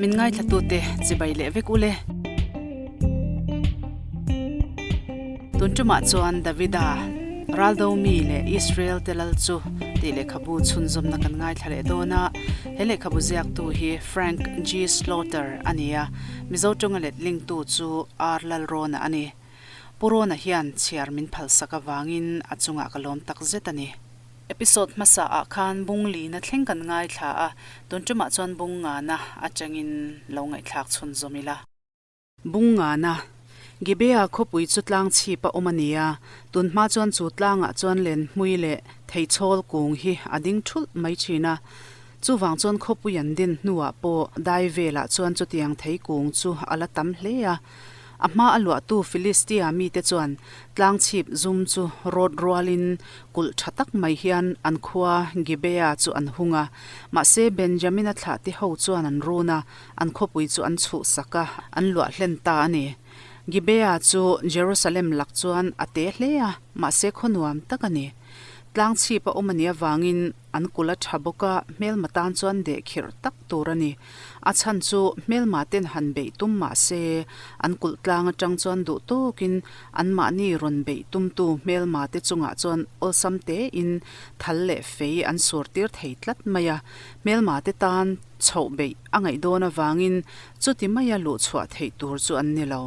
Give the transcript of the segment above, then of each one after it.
Min ngaithlatute chibai leh vek ule. Tun tumah chuan Davida, Raldo mi leh Israel te lal chu tih lehkhabu chhunzawmna kan ngaithla leh dawn a. He lehkhabu ziaktu hi Frank G. Slaughter a ni a, Mizo tawnga letlingtu chu R. Lalrawna a ni. Pu Rawna hian chhiar min phalsak avangin a chungah ka lawm tak zet a ni. Episode hmasa ah khan bung lina thleng kan ngaithla a, tun tumah chuan bung ngana atangin lo ngaihthlak chhunzawm ila. Bung ngana, Gibea khawpui chu tlang chhip a awm a ni a, tun hma chuan chu tlangah chuan lenhmui leh theichhawl kung hi a ding thulh mai thin a. Chuvang chuan khawpui an din hnuah pawh dai velah chuan chutiang thei kung chu a la tam hle a. A hma a luahtu Filistia mite chuan tlang chhip zum chu rawt rualin kulh tha tak mai hian an khua Gibea chu an hung a. Mahse Benjamina thlahte ho chuan an run a, an khawpui chu an chhuhsak a, an luah hlen ta a ni. Gibea chu Jerusalem lak chuan a te hle a, mahse khaw nuam tak a ni. Tlang chhip a awm a nih avangin An kul a tha bawk a, hmelma tan chuan deh khirh tak tur a ni. A chhan chu hmelma ten han beih tum mah se, an kulh tlang atang chuan duh tawkin anmahni rawn beih tumtu hmelma te chungah chuan awlsam tein thal leh fei an sur tir thei tlat mai a. Hmelma te tan chhoh beih a ngaih dawn avangin chuti maia luh chhuah theih tur chu an ni lo.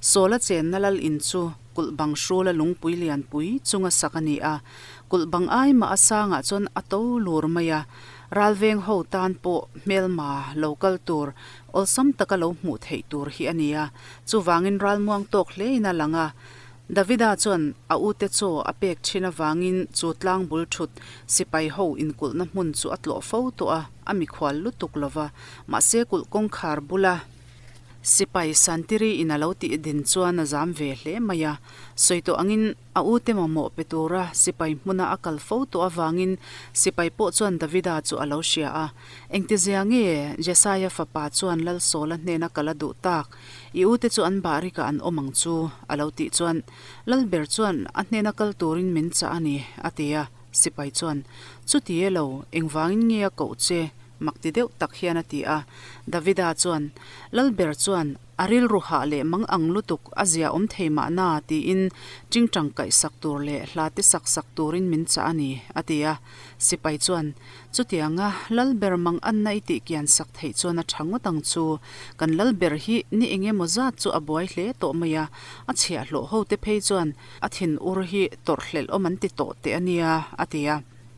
Sawla chenna lal in chu kulh bang hrula lungpui lianpui chunga sak a ni a. Kulh bang ai mah a sangah chuan a to lur mai a, ralveng ho tan pawh hmelma lo kal tur awlsam taka lo hmuh theih tur hi a ni a, chuvangin ralmuang tawk hlein a lang a. Davida chuan a ute chaw a pek thin avangin chu tlang bul thut sipai ho inkulhna hmun chu a tlawh fo tawh a, a mikhual lutuk lova, mahse kulh kawngkhar bula. Sipai Santiri in a lo tih din chuan a zam ve hle mai a, sawi tawh angin a ute mamawh pe tura sipai hmuna a kal fo tawh avangin sipai pawh chuan Davida chu a lo hria a. Engtizia nge Jesaia fapa chuan Lalsawla hnena kal a duh tak? I ute chu an bahrikah an awm ang chu, a lo tih chuan Lalber chuan a hnena kal turin min chah a ni, a ti a. Sipai chuan, Chuti e lo, engvangin nge a koh che? Mak ti deuh tak hian a ti a. Davida chuan, Lalber chuan a rilru hah leh mang ang lutuk a zia awm thei mahna tiin tingtang kaih sak tur leh hla te sak sak turin min chah a ni, a ti a. Sipai chuan, Chutianga Lalber mang anna i tih kian sak theih chuan a tha ngawt ang chu. Kan Lalber hi ni eng emaw zat chu a buai hle tawh mai a, a chhiahhlawh ho te phei chuan a thin ur hi tawrhhlelh awm an ti tawh teh a nia, a ti a.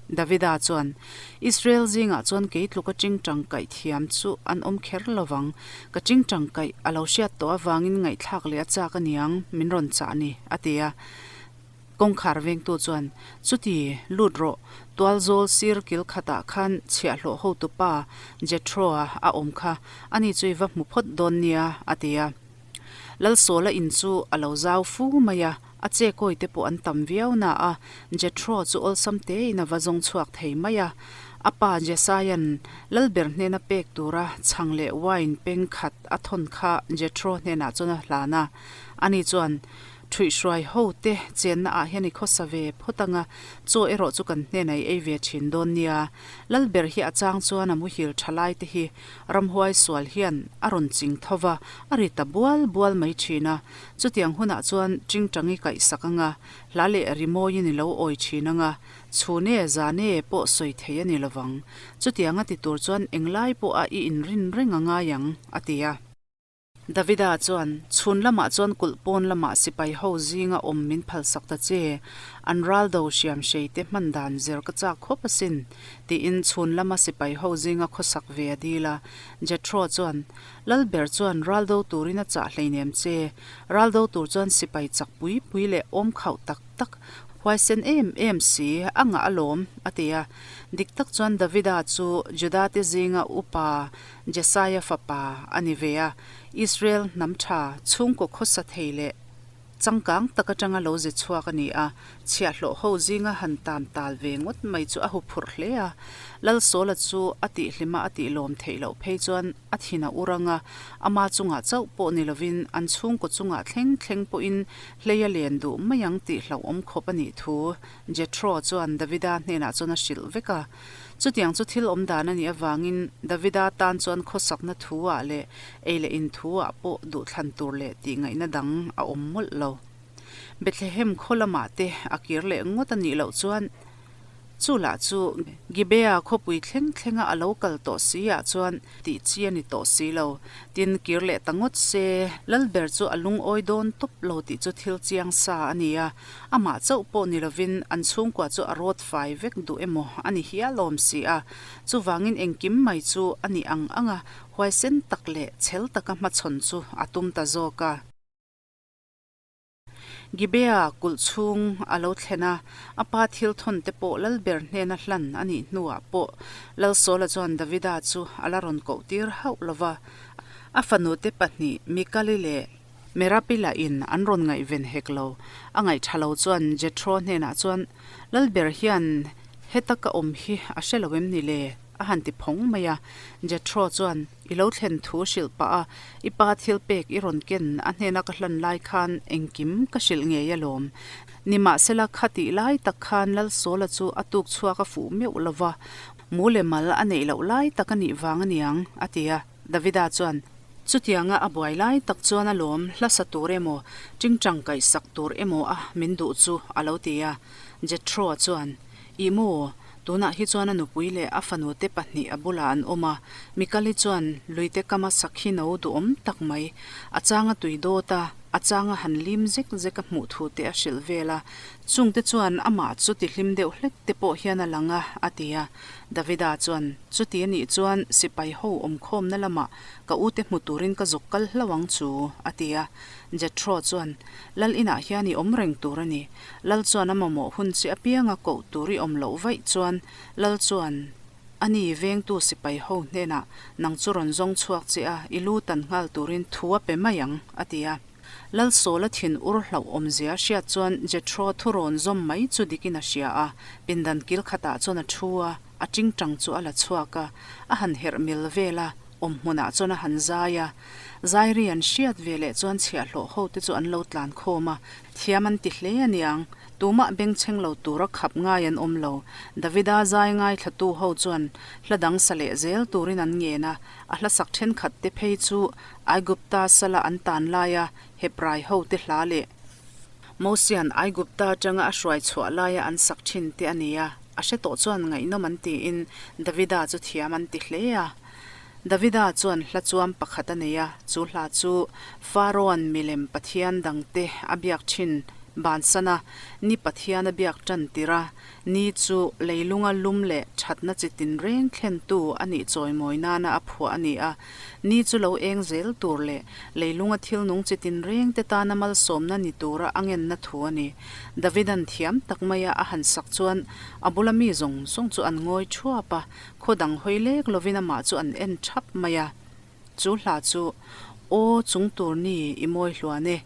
Davida chuan, Israel zingah chuan kei tluka tingtang kaih thiam chu an awm kher lo vang. Ka tingtang kaih a lo hriat tawh avangin ngaihthlak leh a chak a niang, min rawn chah a ni, a ti a. Kawngkhar vengtu chuan, Chuti, lut rawh, tualzawl sir kil khatah khan chhiahhlawh hotupa Jethro-a a awm kha, ani chu i va hmu phawt dawn nia, a ti a. Lalsawla in chu a lo zau fu mai a. A che kawi te pawh an tam viau na a, Jethro chu awlsam tein a va zawng chhuak thei mai a. A pa Jesaia'n Lalber hnena pek tura chhang leh wine peng khat a thawn kha Jethro hnenah chuan a hlan a. Ani chuan, Ṭhuihhruai ho te chenna ah hian i khawsa ve phawt ang a, chaw erawh chu kan hnenah i ei ve ṭhin dawn nia. Lalber hi a chang chuan a muhil ṭha lai te hi ramhuai sual hian a rawn ching tho va, a ri ta bual bual mai ṭhin a. Chutiang hunah chuan tingtang i kaihsak ang a, hla leh rimawiin i lo awi thin ang a, chhun e, zan e pawh sawi thei a ni lovang. Chutianga ti tur chuan englai pawha i inrin reng a ngai ang, a ti a. Davida chuan, Chhun lamah chuan kulh pawn lamah sipai ho zinga awm min phalsak ta che, an raldo hriam hrei te hman dan zir ka chak khawp asin, tiin chhun lama sipai ho zinga khawsak ve a dil a. Jethro chuan, Lalber chuan raldo turin a chah hleinem che. Raldo tur chuan sipai chak pui pui leh awm khauh tak tak, huaisen em em si a ngah alawm, a ti a. Dik tak chuan Davida chu Judate zinga upa Jesaia fapa a ni ve a, Israel hnam tha chhungkaw khawsa thei leh Changkang tak atanga lo ze chhuak a ni a, chhiahhlawh ho zinga han tan tal ve ngawt mai chu a huphurh hle a. Lalsawla chu a tihhlima a tihlawm theih loh phei chuan a thin a ur ang a, ama chungah chauh pawh ni lovin an chhungkaw chungah thleng thleng pawhin hlei a len duh mai ang tih hlauhawm khawp a nih thu Jethro chuan Davida hnenah chuan a hrilh vek a. Chutiang chu thil awm dan a nih avangin Davida tan chuan khawsakna thu-ah leh ei leh in thu-ah pawh duhthlan tur leh tih ngaihna dang a awm mawlh lo. Bethlehem khaw lamah te a kir leh ngawt a nih loh chuan chu lah chu Gibea khawpui thleng thlenga a lo kal tawh si ah chuan tih chi a ni tawh si lo. Tin, kir leh ta ngawt se, Lalber chu a lungawi dawn tawp lo tih chu thil chiang sa a ni a, amah chauh pawh ni lovin an chhungkua chu a rawt fai vek duh emaw a ni hial awm si a. Chuvangin engkim mai chu a nih ang ang a, huaisen tak leh chhel taka hmachhawn chu a tum ta zawk a. Gibea kulh chhung a lo thlen a, a pa thil thawn te pawh Lalber hnena hlan a nih hnuah pawh Lalsawla chuan Davida chu a la rawn koh tir hauh lo va. A fanute pahnih Mikali leh Merapi lahin an rawn ngaihven hek lo. A ngaihtha lo chuan Jethro hnenah chuan, Lalber hian heta ka awm hi a hre lo em ni le? a han ti phawng mai a. Jethro chuan, I lo thlen thu hrilh pah a, i pa thil pek i rawn ken a hnena ka hlan lai khan engkim ka hrilh ngei alawm. Nimahsela kha tih lai tak khan Lalsawla chu a tuk chhuak a fuh meuh lo va, mu leh mal a neih loh lai tak a nih vang a niang, a ti a. Davida chuan, Chutianga a buai lai tak chuan alawm hla sa tur emaw, tingtang kaihsak tur emaw a min duh chu, a lo ti a. Jethro-a chuan, Ih maw? Tunah hi chuan a nupui leh a fanute pahnih a bulah an awm a, Mikali chuan luite kama sakhi no duhawm tak mai, a changa tui dawt a, a changa han lim zek zek a hmuh thu te a hrilh vel a, chungte chuan amah chu ti hlim deuh hlek te pawh hian a lang a, a ti a. Davida chuan, Chuti a nih chuan sipai ho awmkhawmna lamah ka ute hmu turin ka zuk kal hlauh ang chu, a ti a. Jethro chuan, Lal inah hian i awm reng tur a ni. Lal chuan a mamawh hun chi apianga koh tur i awm loh vaih chuan Lal chuan a ni vengtu sipai ho hnenah nang chu rawn zawng chhuak che a, i lu tan nghal turin thu a pe mai ang, a ti a. Lal Sawla thin ur hlauh awmzia a hriat chuan Jethro thu rawn zawm mai chu dikin a hria a, pindan kil khatah chuan a thu a, a tingtang chu a la chhuak a, a han herh mil vel a, awm hmunah chuan a han zai a. Zairi an hriat ve leh chuan chhiahhlawh ho te chu an lo tlan khawm a, thiam an ti hle aniang, tumah bengchheng lo tura khap ngai an awm lo. Davida zai ngaithlatu ho chuan hla dang sa leh zel turin an ngen a, a hla sak thenkhat te phei chu Aigupta sala an tan laia Hebrai ho te hla leh Mosian Aigupta atanga a hruai chhuah laia an sak thin te a ni a, a hre tawh chuan ngaihnawm an tiin Davida chu thiam an ti hle a. Davida chuan hla chuam pakhat a nei a, chu hla chu Pharaoh-a'n milem pathian dangte a biak thin bansan a, ni pathian a biak tan tir a, ni chu leilunga lum leh thatna chi tinreng thlentu a nih chawimawi nana a phuah a ni a, ni chu lo eng zel tur leh leilunga thil nung chi tinrengte tana malsawmna ni tura a ngenna thu a ni. Davida'n thiam tak maia a han sak chuan a bula mi zawng zawng chu an ngawi thuap a, Khaw dang hawi lek lovin amah chu an en thap mai a. Chu hla chu, Aw chung tur ni i mawi hluan e,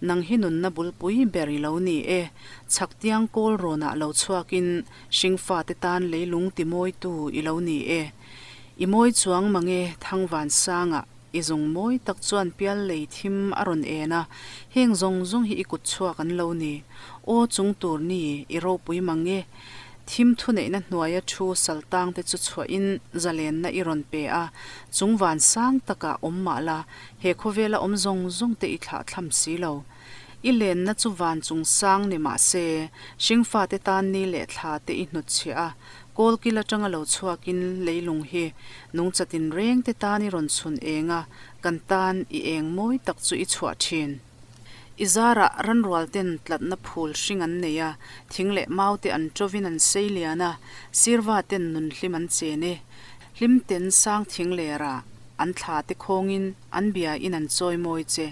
nang hi nunna bulpui ber i lo ni e, chhaktiang kawl rawnah lo chhuakin hringfate tan leilung ti mawitu i lo ni e. I mawi chuang mange Thangvansangah i zung mawi tak chuan pial lei thim a rawn en a, heng zawng zawng hi i kut chhuak an lo ni. Aw chung tur ni i ropui mange Thim thuneihna hnuaia thu saltangte chu chhuahin zalenna i rawn pe a, chung van sang takah awm mah la, he khawvela awm zawng zawngte i thlah thlam si lo. I lenna chu van chung sang ni mah se, hringfate tan ni leh thla te i hnutchhiah a, kawlkil atanga lo chhuakin leilung hi nungcha tinrengte tan i rawn chhun eng a, kan tan i eng mawi tak chu i chhuah thin. I zarah ranrual ten tlatna phul hring an nei a, thing leh mau te an ṭovin an sei lian a, sirva ten nun hlim an chen e. Hlim ten sang thing lerah an thla te khawngin an bia in an chawi mawi che.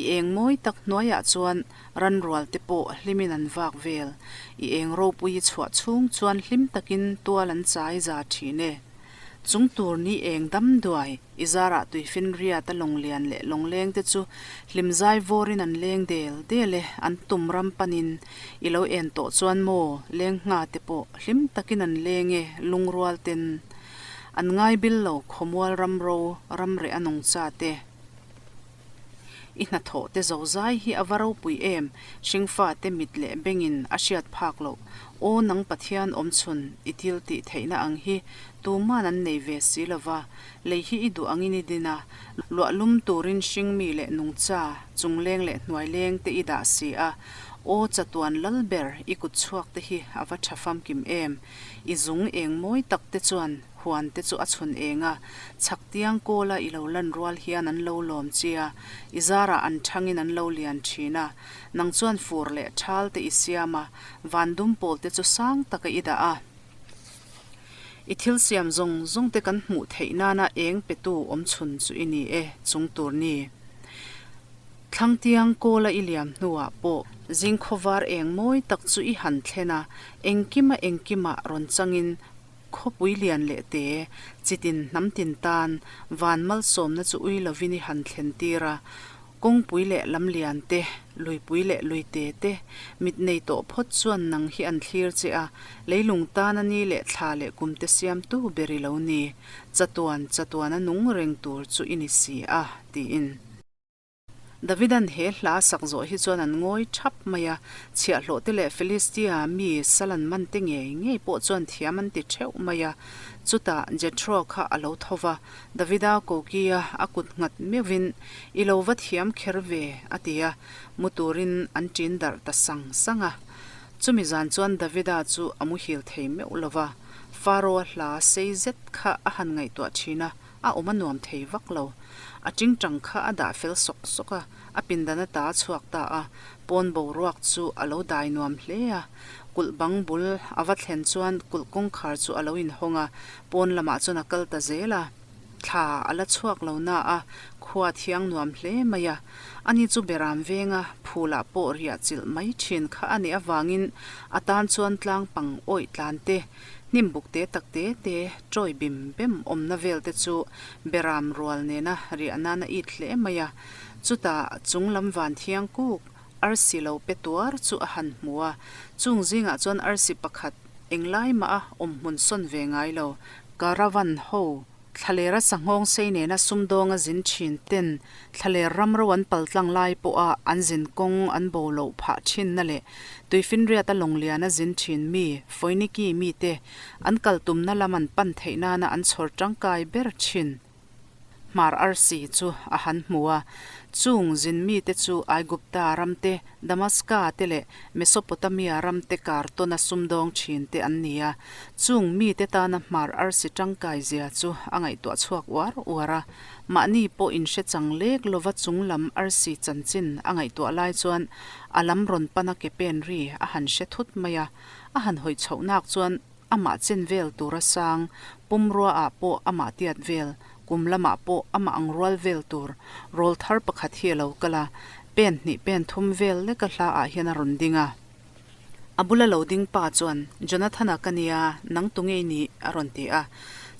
I eng mawi tak hnuaiah chuan ranrual te pawh hlimin an vak vel. I eng ropui i chhuah chhung chuan hlim takin tual an chai za ṭhin e. Chung tur ni eng dam duai, i zarah tuifinriat a lawnglian leh lawngleng te chu hlimzai vawrin an leng del del e, an tum ram panin i lo en tawh chuan maw, leng ngha te pawh hlim takin an leng e, lungrual ten an ngai bil lo khawmual ram ro, ram reh a nungcha te. I hnathawh te zozai hi a va ropui em, hringfate mit leh bengin a hriat phak loh. Aw nang Pathian awmchhun, i thil tih theihna ang hi tuman an nei ve si lova, lei hi i duh angin i din a, luah lum turin hringmi leh nungcha, chungleng leh hnuaileng te i dah si a. Aw chatuan lal ber, i kut chhuak te hi a va tha famkim em. I zung eng mawi tak te chuan huan te chu a chhun eng a, chhak tiang kawla i lo lan rual hian an lo lawm chi a, i zarah an thangin an lo lian thin a. Nang chuan fur leh thal te i siam a, van dum pawl te chu sang taka i dah a. I thil siam zawng zawng te kan hmuh theih nana eng petu awm chhun chu i ni e, chung tur ni. Thlangtiang kawla i liam hnuah pawh zingkhawvar eng mawi tak chu i han thlen a, engkima engkima rawn changin khawpui lian leh te, chitin hnam tin tan van malsawmna chu ui lovin i han thlen tir a, kawngpui leh lam lian te, luipui leh luite te, mit nei tawh phawt chuan nang hi an thlir che a, leilung tana ni leh thla leh kumte siamtu ber i lo ni, chatuan chatuana nung reng tur chu i ni si a, tiin. Davidan he hla sak zawh hi chuan an ngawi thap mai a, chhiahhlawhte leh Philistia mi sal an man te ngei ngei pawh chuan thiam an ti theuh mai a. Chutah Jethro kha a lo tho va, Davida kokia a kut nghat meuhin, I lo va thiam kher ve, a ti a, mu turin an ṭin darh ta sang sang a. Chumi zan chuan Davida chu a muhil thei meuh lo va, Pharaoh-a hla sei zet kha a han ngaihtuah ṭhin a, A awm a nuam thei vak lo. A tingtang kha a dah fel sawk sawk a, a pindan ata a chhuak ta a, pawn boruak chu a lo dai nuam hle a. Kulh bang bul a va thlen chuan kulh kawngkhar chu a lo inhawng a, pawn lamah chuan a kal ta zel a. Thla a la chhuak lo na a, khua thiang nuam hle mai a. Ani chu beram venga phulah pawh riah chilh mai thin kha a nih avangin a tan chuan tlang pang awih tlan te, Hnim buk te tak te te, chawi bim bem awmna vel te chu beram rual nena riah nan a it hle mai a. Chutah chung lam van thiang kuk arsi lo pe tuar chu a han hmu a. Chung zingah chuan arsi pakhat englai mah a awmhmun sawn ve ngai lo, caravan ho Thlalera sanghawng sei nena sumdawnga zin thin ten thlaler ram ro an paltlang lai pawha an zin kawng an bo loh phah thinna leh tuifinriata lawngliana zin thin mi Foiniki mite an kal tumna lam an pan theih nana an chhawr tangkai ber thin hmar arsi chu a han hmu a. Chung zin mite chu Aigupta ramte Damaska te leh Mesopotamia ram te kar tawna sumdawng thin te an ni a, chung mite tana hmar arsi tangkai zia chu a ngaihtuah chhuak uar uar a. Mahni pawh inhre chang lek lova chung lam arsi chanchin a ngaihtuah lai chuan a lam rawn pana ke pen ri a han hre thut mai a, a han hawi chhoh nak chuan Amah chen vel tur a sang, pumrua ah pawh amah tiat vel, kum lamah pawh amah ang rual vel tur rawl thar pakhat hi a lo kal a, pen hnih pen thum vel leka hla ah hian a rawn ding a. A bula lo ding pa chuan, Jonathana ka nia, nang tu ngei nih? a rawn ti a.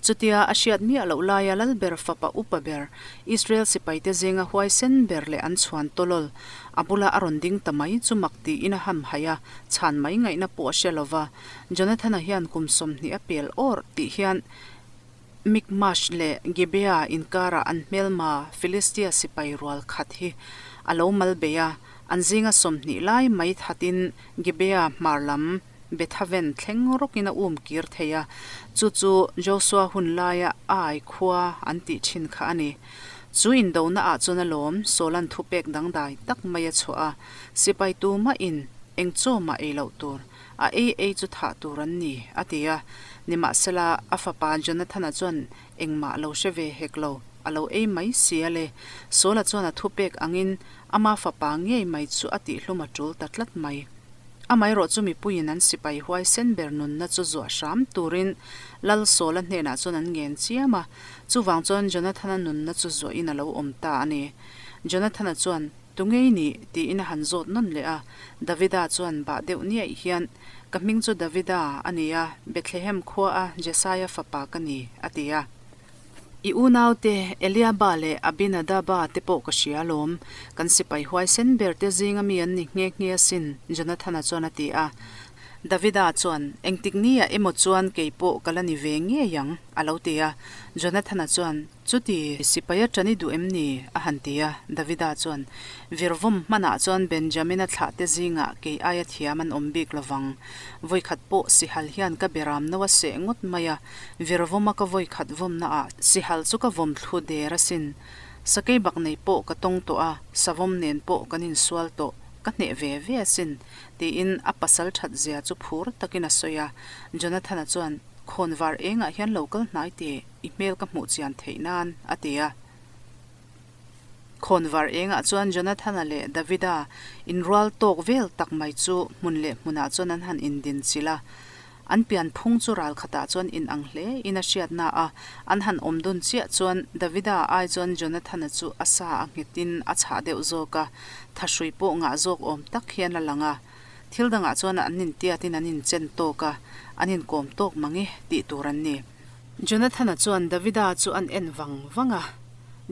Chutia a hriat miah loh laia Lalber fapa upa ber, Israel sipaite zinga huaisen ber leh an chhuan tawlawl, a bula a rawn ding ta mai chu mak tiin a hamhaih a, chhan mai ngaihna pawh a hre lova. Jonathana hian kum 20 a pel awrh tih hian Mikmash leh Gibeah inkarah an hmelma Philistia sipai rual khat hi a lo mal bei a, an zinga 20 lai mai thatin Gibeah hmar lam Bethaven thleng rawkin a um kir thei a, chu chu Josua hun laia Ai khua an tih thin kha a ni. Chu indona ah chuan a lawm Sawlan thupek dangdai tak mai a chhuah a, sipai tumahin eng chaw mah ei loh tur A ei ei chu thah tur an ni, a ti a. Nimahsela, a fapa Jonathana chuan engmah a lo hre ve hek lo, a lo ei mai si a le. Saula chuan a thupek angin ama fapa ngei mai chu a tihhlum a tul ta tlat mai. Amaherawh chu mipuiin an sipai huaisen ber nunna chu zuah hram turin Lal Saula hnenah chuan an ngen chiam a, chuvang chuan Jonathana nunna chu zuahin a lo awm ta a ni. Jonathana chuan, Tu ngei nih? tiin a han zawt nawn leh a. Davida chuan bah deuh niaih hian, Ka hming chu Davida a ni a, Bethlehem khuaa Jesaia fapa ka ni, a ti a. I unaute Eliaba leh Abinadaba te pawh ka hria alawm, kan sipai huaisen ber te zinga mi an ni nghe nghe asin, Jonathana chuan a ti a. Davida chuan, Engtik nia emaw chuan kei pawh ka la ni ve ngei ang, a lo ti a. Jonathana chuan, Chuti, sipai a ṭan i duh em ni? a han ti a. Davida chuan, Virvawm hmanah chuan Benjamina thlahte zingah kei aia thiam an awm bik lovang. Vawikhat pawh sihal hian ka beram no a seh ngawt mai a, virvawma ka vawikhat vawmnaah sihal chu ka vawm thlu der asin. Sakei bak nei pawh ka tawng tawh a, savawm nen pawh kan insual tawh, ka hneh ve ve asin, tiin a pasal that zia chu phur takin a sawi a. Jonathana chuan, Khawnvar engah hian lo kal hnai teh, i hmel ka hmuh chian theih nan, a ti a. Khawnvar engah chuan Jonathana leh Davida inrual tawk vel tak mai chu hmun leh hmunah chuan an han indin chilh a. An pian phung chu ral khatah chuan in ang hle in a hriat na a, an han awm dun chiah chuan Davida ai chuan Jonathana chu a sa a nghetin a chhah deuh zawk a, thahrui pawh ngah zawk awm tak hian a lang a. Thil dangah chuan an intiatin an inchen tawk a, an inkawm tawk mang e tih tur an ni. Jonathana chuan Davida chu an en vang vang a,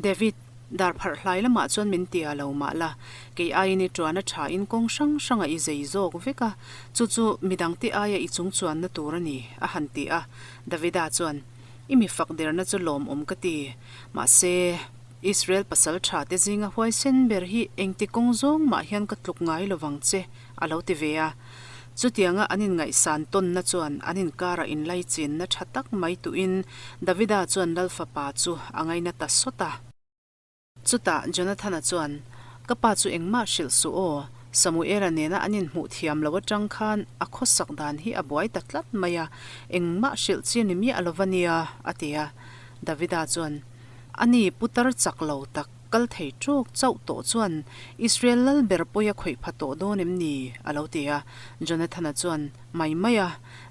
David, Dar pharh hlai lamah chuan min tia lo mah la, kei aiin i tuan a tha in kawng hrang hrangah i zei zawk vek a, chu chu midangte aia i chung chuanna tur a ni, a han ti a. Davida chuan, I mi fak derna chu lawmawm ka ti. Mahse, Israel pasal tha te zinga huaisen ber hi engti kawng zawng mah hian ka tluk ngai lo vang che, a lo ti ve a. Chutianga an inngaihsan tawnna chuan an inkarah inlaichinna tha tak mai tuhin Davida chuan Lal fapa chu a ngaina ta sawt a. Chutah Jonathana chuan, Ka pa chu engmah hrilh suh aw, Samuela nena an inhmuh thiam lo atang khan a khawsak dan hi a buai ta tlat mai a, engmah hrilh chi ni miah lo va nia, a ti a. Davida chuan, Ani putar chak lo tak, Kal thei ṭawk chauh tawh chuan Israel lal ber pawi a khawih pha tawh dawn em ni? a lo ti a. Jonathana chuan, Mai mai a,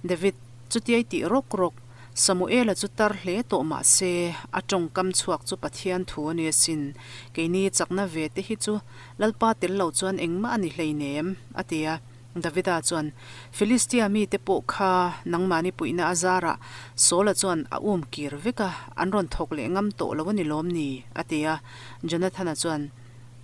David, chutiai tih rawk rawk. Samuela chu tar hle tawh mah se, a ṭawngkam chhuak chu Pathian thu a ni asin. Keini chakna ve te hi chu Lalpa tel lo chuan engmah a ni hleinem, a ti a. Davida chuan, Filistia mite pawh kha nangmahni puihna a zarah Saula chuan a um kir vek a, an rawn thawk leh ngam tawh lo a ni lawm ni? a ti a. Jonathana chuan,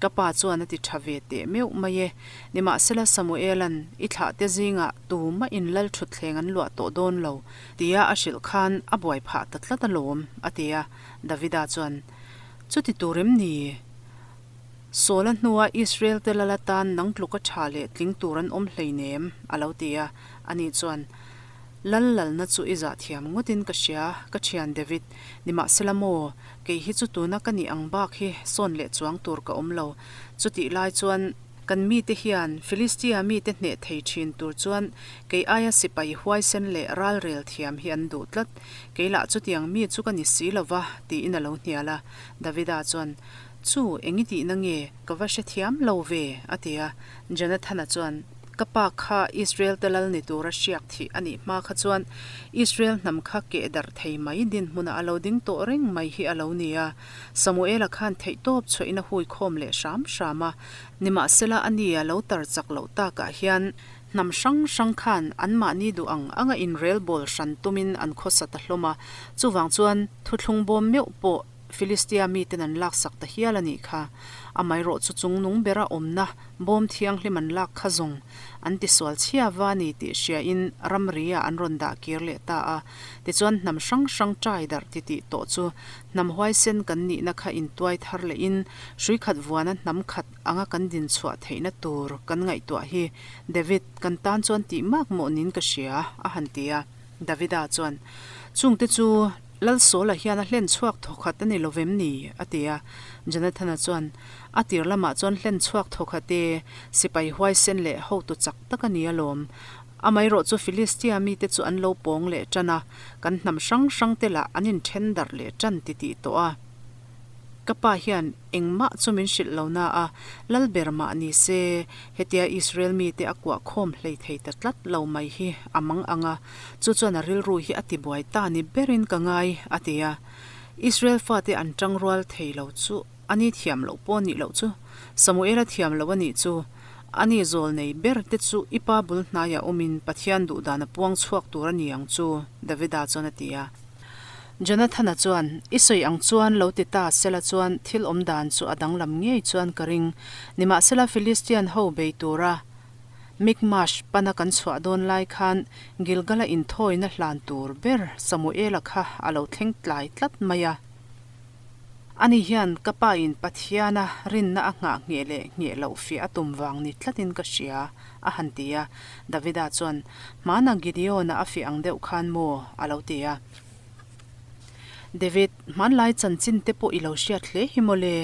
Ka pa chuan a ti tha ve teh meuh mai e. Nimahsela Samuela'n i thlahte zingah tumah in lal thutthleng an luah tawh dawn lo, tia a hrilh khan a buai phah ta tlat alawm, a ti a. Davida chuan, Chuti tur em ni? Sawla hnua Israel-te lal atan nang tluka tha leh tling tur an awm hleinem, a lo ti a. Ani chuan, Lal lalna chu i zah thiam ngawtin ka hria, ka thian David. Nimahsela maw, kei hi chu tuna ka nih ang bak hi sawn leh chuang tur ka awm lo. Chutih lai chuan kan mite hian Filistia mite hneh thei thin tur chuan kei aia sipai huaisen leh ralrel thiam hi an duh tlat. Kei lah chutiang mi chu ka ni si lo va, tiin a lo hnial a. Davida chuan, Chu, eng i tihna nge? Ka va hrethiam lo ve, a ti a. Jonathana chuan, Ka pa kha Israel te lal ni tura hriak thih a nih hma kha chuan Israel hnam kha keh darh thei mai dinhmunah a lo ding tawh reng mai hi a lo ni a. Samuela khan theihtawp chhuahin a hui khawm leh hram hram a. Nimahsela a ni a lo tar chak loh takah hian hnam hrang hrang khan anmahni duh ang anga inrelbawl hran tumin an khawsa ta hlawm a. Chuvang chuan thuthlung bawm meuh pawh Filistia miten an laksak ta hial a nih kha. Amaherawh chu chungnung bera awmna bawm thianghlim an lak kha zawng an tisual chhia va ni tih hriain ramri-ah an rawn dah kir leh ta a. Tichuan hnam hrang hrang ṭai darh titih tawh chu hnam huaisen kan nihna kha intuai thar lehin hrui khat vuana hnam khat anga kan dinchhuah theihna tur kan ngaihtuah hi David kan tan chuan tih mak mawh niin ka hria a han ti a. Davida chuan chungte chu Lal Saula hian a hlen chhuak thawkhat a ni lo vem ni? a ti a. Jonathana chuan, A tir lamah chuan hlen chhuak thawkhat e, sipai huaisen leh hotu chak tak a ni alawm. Amaherawh chu Filistia mite chu an lo pawng leh tan a, kan hnam hrang hrangte lah an inthen darh leh tan titih tawh a. Ka pa hian engmah chu min hrilh lo na a, lal ber mah ni se, hetia Israel mite a kuah khawm hlei thei ta tlat lo mai hi a mang ang a, chu chuan a rilru hi a tibuai ta ni berin ka ngai, a ti a. Israel fate an tangrual thei lo chu a ni thiam loh pawh nih loh chu, Samuela thiam loh a nih chu, a ni zawl nei ber te chu i pa bul hnaiah awmin Pathian duhdan a puang chhuak tur a ni ang chu, Davida chuan a ti a. Jonathana chuan, I sawi ang chuan lo ti ta sela chuan thil awm dan chu a danglam ngei chuan ka ring. Nimahsela Philistian ho bei tura Mikmash pana kan chhuah dawn lai khan Gilgala inthawina hlan tur ber Samuela kha a lo thleng tlai tlat mai a. Ani hian ka pa in Pathiana rinna a nghah ngheh leh ngheh loh fiah a tum vang ni tlatin ka hria, a han ti a. Davida chuan, Hmana Gideona a fiah ang deuh khan maw? a lo ti a. David, hmanlai chanchin te pawh i lo hriat hle hi mawle.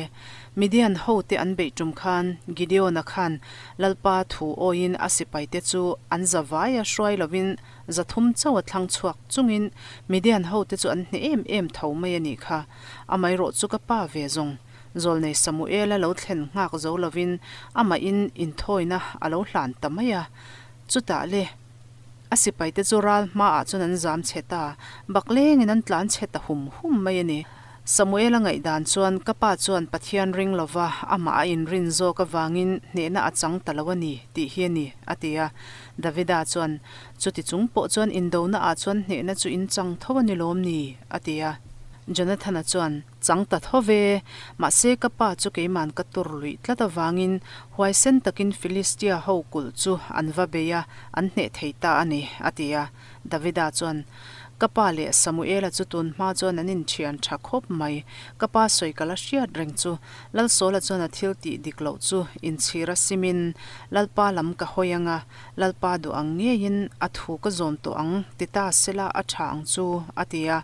Midian ho te an beih tum khan Gideona khan Lalpa thu awiin a sipai te chu an zavai a hruai lovin 300 chauh a thlang chhuak chungin Midian ho te chu an hneh em em tho mai a nih kha. Amaherawh chu ka pa ve zawng. Zawlnei Samuela lo thlen nghak zo lovin amahin inthawina a lo hlan ta mai a. Chutah le. A sipaite chu ral hmaah chuan an zam chhe ta, bak lengin an tlan chhe ta hum hum mai a ni. Samuela ngaihdan chuan ka pa chuan Pathian ring lova amah a inrin zawk avangin hnehna a chang ta lo a ni tih hi a ni, a ti a. Davida chuan, Chuti chung pawh chuan indona ah chuan hnehna chu in chang tho a ni lawm ni? a ti a. Jonathana chuan, Chang ta tho ve, mahse ka pa chu keiman ka tur luih tlat avangin huaisen takin Filistia ho kulh chu an va bei a, an hneh thei ta a ni, a ti a. Davida chuan, Ka pa leh Samuela chu tun hma chuan an inthian tha khawp mai, ka pa sawi ka la hriat reng chu. Lalsawla chuan a thil tih dik loh chu inchhir a simin, Lalpa lam ka hawi ang a, Lalpa duh ang ngeiin a thu ka zawm tawh ang, ti ta sela a tha ang chu, a ti a.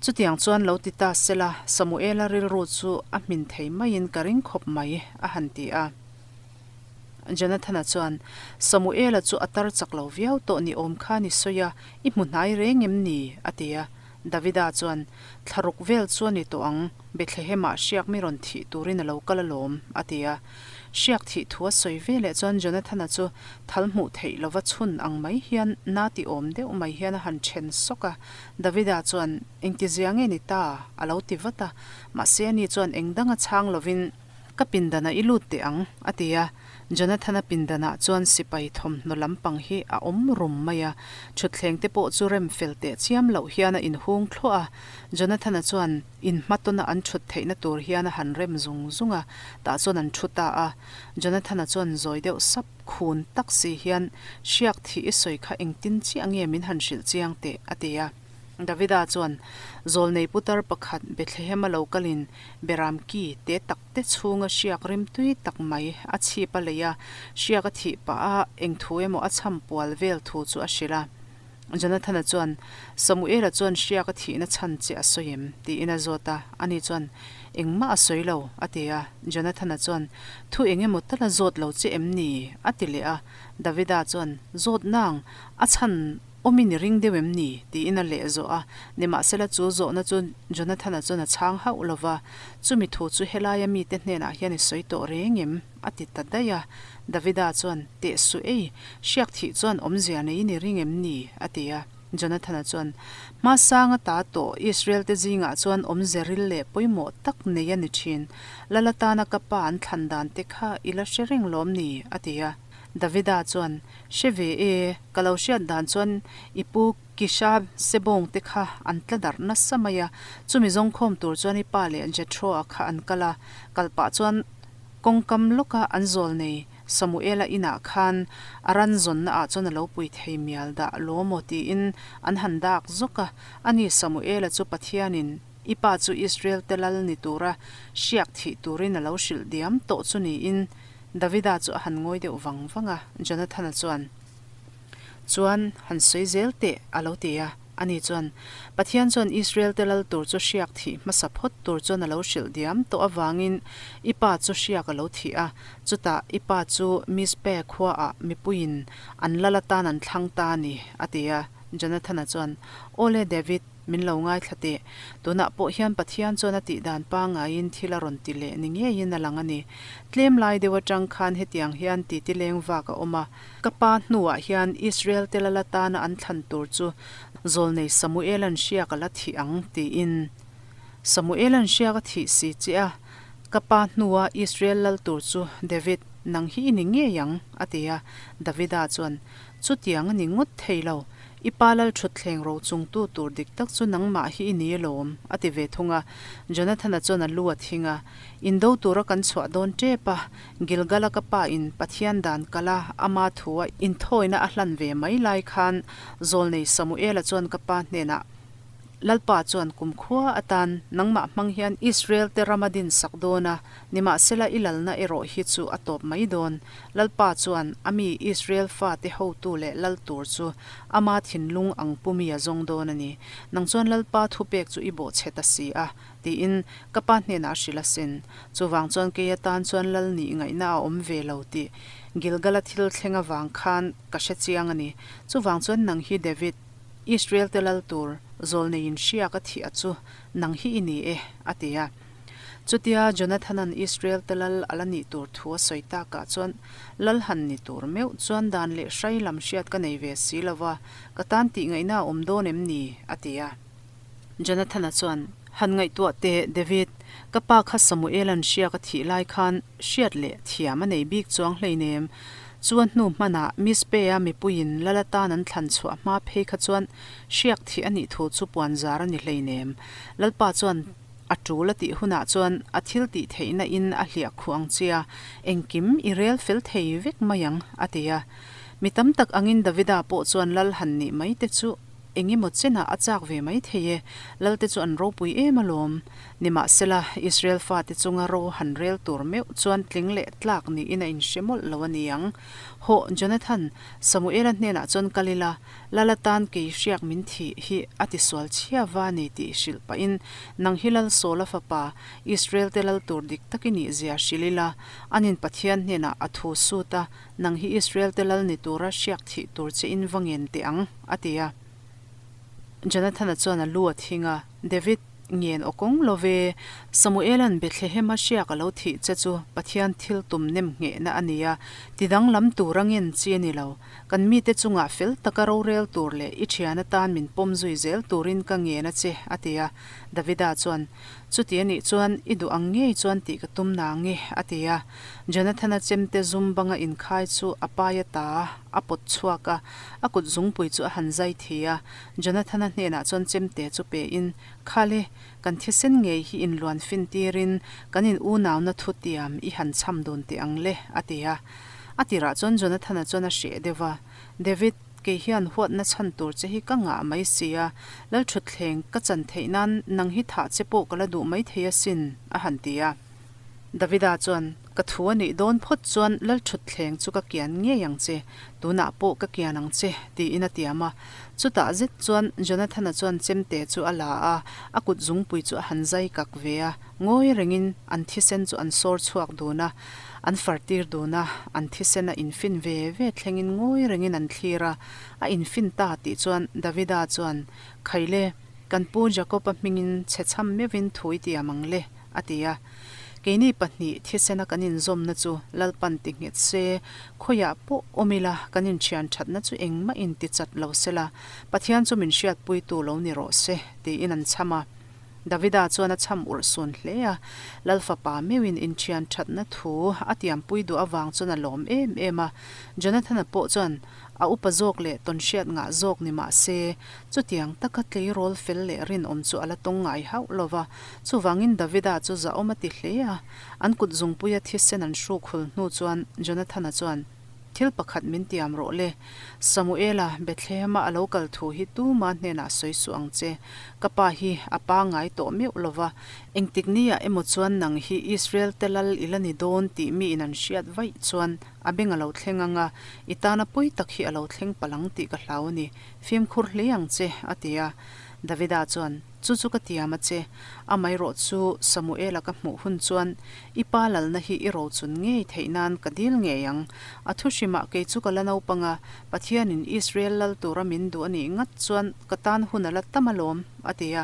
Chutiang chuan lo ti ta sela, Samuela rilru chu a hmin thei maiin ka ring khawp mai, a han ti a. Jonathana chuan, Samuela chu a tar chak lo viau tawh ni awm khan i sawi a, i hmu hnai reng em ni? a ti a. Davida chuan, Thlaruk vel chu a ni tawh ang, Bethlehemah hriak mi rawn thih turin a lo kal alawm, a ti a. Hriak thih thu a sawi veleh chuan Jonathana chu thal hmuh theih lova chhun ang mai hian na ti awm deuh mai hian a han then sawk a. Davida chuan, Engtizia nge ni ta? a lo ti vat a. Mahse ani chuan eng danga chhang lovin, Ka pindanah i lut teh ang, a ti a. Jonathana pindanah chuan sipai thawmhnaw lampang hi a awm rum mai a. Thutthleng te pawh chu rem fel teh chiam loh hian a inhung thluah a. Jonathana chuan inhmatawna an thut theihna tur hian a han rem zung zung a, tah chuan an thu ta a. Jonathana chuan zawi deuh sap khun tak si hian, Hriak thih i sawi kha engtin chiah nge min han hrilh chiang teh? a ti a. Davida chuan, Zawlnei putar pakhat Bethlehema lo kalin Beram ki te tak te chhunga hriak rimtui tak mai a chhip a lei a, hriak a thih pah a eng thu emaw a chham pual vel thu chu a hrilh a. Jonathana chuan, Samuela chuan hriak a thihna chhan che a sawi em? tiin a zawt a, ani chuan, Engmah a sawi lo, a ti a. Jonathana chuan, Thu eng emaw tal a zawt lo che em ni? a ti leh a. Davida chuan, Zawt nang, a chhan Awmin i ring deuh em ni? tiin a leh zawh a. Nimahsela chu zawhna chu Jonathana chuan a chhang hauh lo va, Chumi thu chu helaia mite hnenah hian i sawi tawh reng em? a ti ta daih a. Davida chuan, Teh suh ei, hriak thih chuan awmzia neiin i ring em ni? a ti a. Jonathana chuan, Hmasanga ta tawh Israel-te zingah chuan awmze ril leh pawimawh tak nei a ni thin. Lal atana ka pa an thlan dan te kha i la hre reng lawm ni? a ti a. Davida chuan, Hre ve e, ka lo hriat dan chuan i pu Kisha Sebawng te kha an tla darh nasa mai a, chumi zawngkhawm tur chuan i pa leh Jethro-a kha an kal a, kal pah chuan kawngkam lawka an zawl nei Samuela inah khan a ran zawnna ah chuan a lo pui thei mial dah law maw tiin an han dak zawk a, ani Samuela chu Pathianin i pa chu Israel te lal ni tura hriak thih turin a lo hrilh diam tawh chu niin Davida chu a han ngawi deuh vang vang a, Jonathana chuan, Chuan, han sawi zel teh, a lo ti a. Ani chuan, Pathian chuan Israel-te lal tur chu hriak thih hmasa phawt tur chuan a lo hrilh diam tawh avangin i pa chu hriak a lo thih a, chutah i pa chu Mizpeh khuaah mipuiin an lal atan an thlang ta a ni, a ti a. Jonathana chuan, Awle David, Min lo ngaithla teh. Tunah pawh hian Pathian chuan a tih dan pangaiin thil a rawn ti leh ni ngeiin a lang a ni. Tlem lai deuh atang khan hetiang hian titi leng vak a awm a. Ka pa hnuah hian Israel te lal atana an thlan tur chu Zawlnei Samuela'n hriak a la thih ang tiin. Samuela'n hriak a thih si che a, ka pa hnua Israel lal tur chu David, nang hi i ni ngei ang, a ti a. Davida chuan, Chutiang a ni ngawt thei lo. I pa lal thutthleng ro chungtu tur dik tak chu nangmah hi i ni alawm, a ti ve thung a. Jonathana chuan a lu a thing a, Indo tura kan chhuah dawn tep a, Gilgala ka pa in Pathian dan kal a, ama thu a inthawina a hlan ve mai lai khan Zawlnei Samuela chuan ka pa hnenah, Lalpa chuan kumkhua atan nangmah hmang hian Israel te ram a din sak dawn a, nimahsela i lalna erawh hi chu a tawp mai dawn. Lalpa chuan a mi Israel fate hotu leh lal tur chu ama thinlung ang pu mi a zawng dawn a ni. Nang chuan Lalpa thupek chu i bawhchhe ta si a, tiin ka pa hnenah a hrilh asin. Chuvang chuan kei atan chuan lal nih ngaihna a awm ve lo tih Gilgala thil thleng avang khan ka hre chiang a ni. Chuvang chuan nang hi David, Israel te lal tur zawlneiin hriak a thih a chu nang hi i ni e, a ti a. Chutia Jonathan-a'n Israel te lal a la nih tur thu a sawi takah chuan lal han ni tur meuh chuan dan leh hrai lam hriat ka nei ve si lo va, ka tan tih ngaihna a awm dawn em ni? a ti a. Jonathan-a chuan, Han ngaihtuah teh, David, ka pa kha Samuel-a'n hriak a thih lai khan hriat leh thiam a nei bik chuang hleinem. Chu a hnu hmanah Mizpeh-a mipuiin lal atan an thlan chhuah hma phei kha chuan hriak thih a nih thu chu puan zar a ni hleinem. Lalpa chuan a tul a tih hunah chuan a thil tih theihna in a hliah khuh ang chia, engkim i rel fel thei vek mai ang, a ti a. Mi tam tak angin Davida pawh chuan lal han nih mai te chu Eng emaw chenah a chak ve mai thei e, Lalte chu an ropui em alawm. Nimahsela, Israel fate chunga ro han rel tur meuh chuan tling leh tlak niin a inhre mawlh lo a ni ang. Hawh, Jonathan, Samuela hnenah chuan kal ila, Lal atan kei hriak min thih hi a tisual chhia va ni tih hrilh pahin nang hi Lal Saula fapa, Israel te lal tur dik tak i nih zia hrilh ila, anin Pathian hnenah a thu sut a, Nang hi Israel te lal ni tura hriak thih tur che in va ngen teh ang, a ti a. Jonathana chuan a lu a thing a, David, ngen aw kawng lo ve. Samuela'n Bethlehema hriak a lo thih che chu Pathian thil tum nem nghehna a ni a, ti danglam tura ngen chi a ni lo. Kan mite chungah fel taka rorel tur leh i thian atan min pawm zui zel turin ka ngen a che, a ti a. Davida chuan, Chuti a nih chuan i duh ang ngei chuan tih ka tum na nge, a ti a. Jonathana chemte zum banga inkhai chu a pai ata a pawt chhuak a, a kut zungpui chu a han zai thi a. Jonathana hnenah chuan chemte chu pein, Khale, kan thisen ngei hi inluan fin tirin kan in unauna thutiam i han cham dun teh ang le, a ti a. A tirah chuan Jonathana chuan a hreh deuh va, David, kei hian huatna chhan tur che hi ka ngah mai si a, Lalthutthleng ka chan theih nan nang hi thah che pawh ka la duh mai thei asin, a han ti a. Davida chuan, Ka thu a nih dawn phawt chuan Lalthutthleng chu ka kian ngei ang che, tunah pawh ka kian ang che, tiin a tiam a. Chutah zet chuan Jonathana chuan chemte chu a la a, a kut zungpui chu a han zai kak ve a, ngawi rengin an thisen chu an sawr chhuak dun a, an fartir dun a, an thisen a infin ve ve thlengin ngawi rengin an thlir a, a infin ta tih chuan Davida chuan, Khaile, kan pu Jakob-a hmingin chhechham meuhin thu i tiam ang le, a ti a. Keini pahnih thisena kan inzawmna chu Lalpan ti nghet se, khawiah pawh awm ila kan inthian thatna chu engmah in ti chat lo sela, Pathian chu min hriatpuitu lo ni rawh se, tiin an chham a. Davida chuan a chham urh sun hle a, Lal fapa meuhin inthian thatna thu a tiampui duh avang chuan a lawm em em a. Jonathana pawh chuan A upa zawk leh tawnhriat ngah zawk ni mah se, chutiang taka tleirawl fel leh rinawm chu a la tawng ngai hauh lo va. Chuvangin Davida chu zahawm a ti hle a. An kut zungpuia thisen an hruk hul hnu chuan Jonathana chuan, Thil pakhat min tiam rawh le. Samuela, Bethlehema a lo kal thu hi tuma hnenah sawi suh ang che. Ka pa hi a pa ngai tawh meuh lo va. Engtik niah emaw chuan nang hi Israel te lal i la ni dawn tih miin an hriat vaih chuan A beng a lo thleng ang a, i tana pawi tak hi a lo thleng palh ang tih ka hlau a ni. Fimkhur hle ang che, a ti a. Davida chuan, Chu chu ka tiam a che. Amaherawh chu Samuela ka hmuh hun chuan i pa lalna hi i rochun ngei theih nan ka dil ngei ang. A thu hrimah kei chu ka la naupang a, Pathianin Israel lal tura min duh a nih ngat chuan ka tan hun a la tam alawm, a ti a.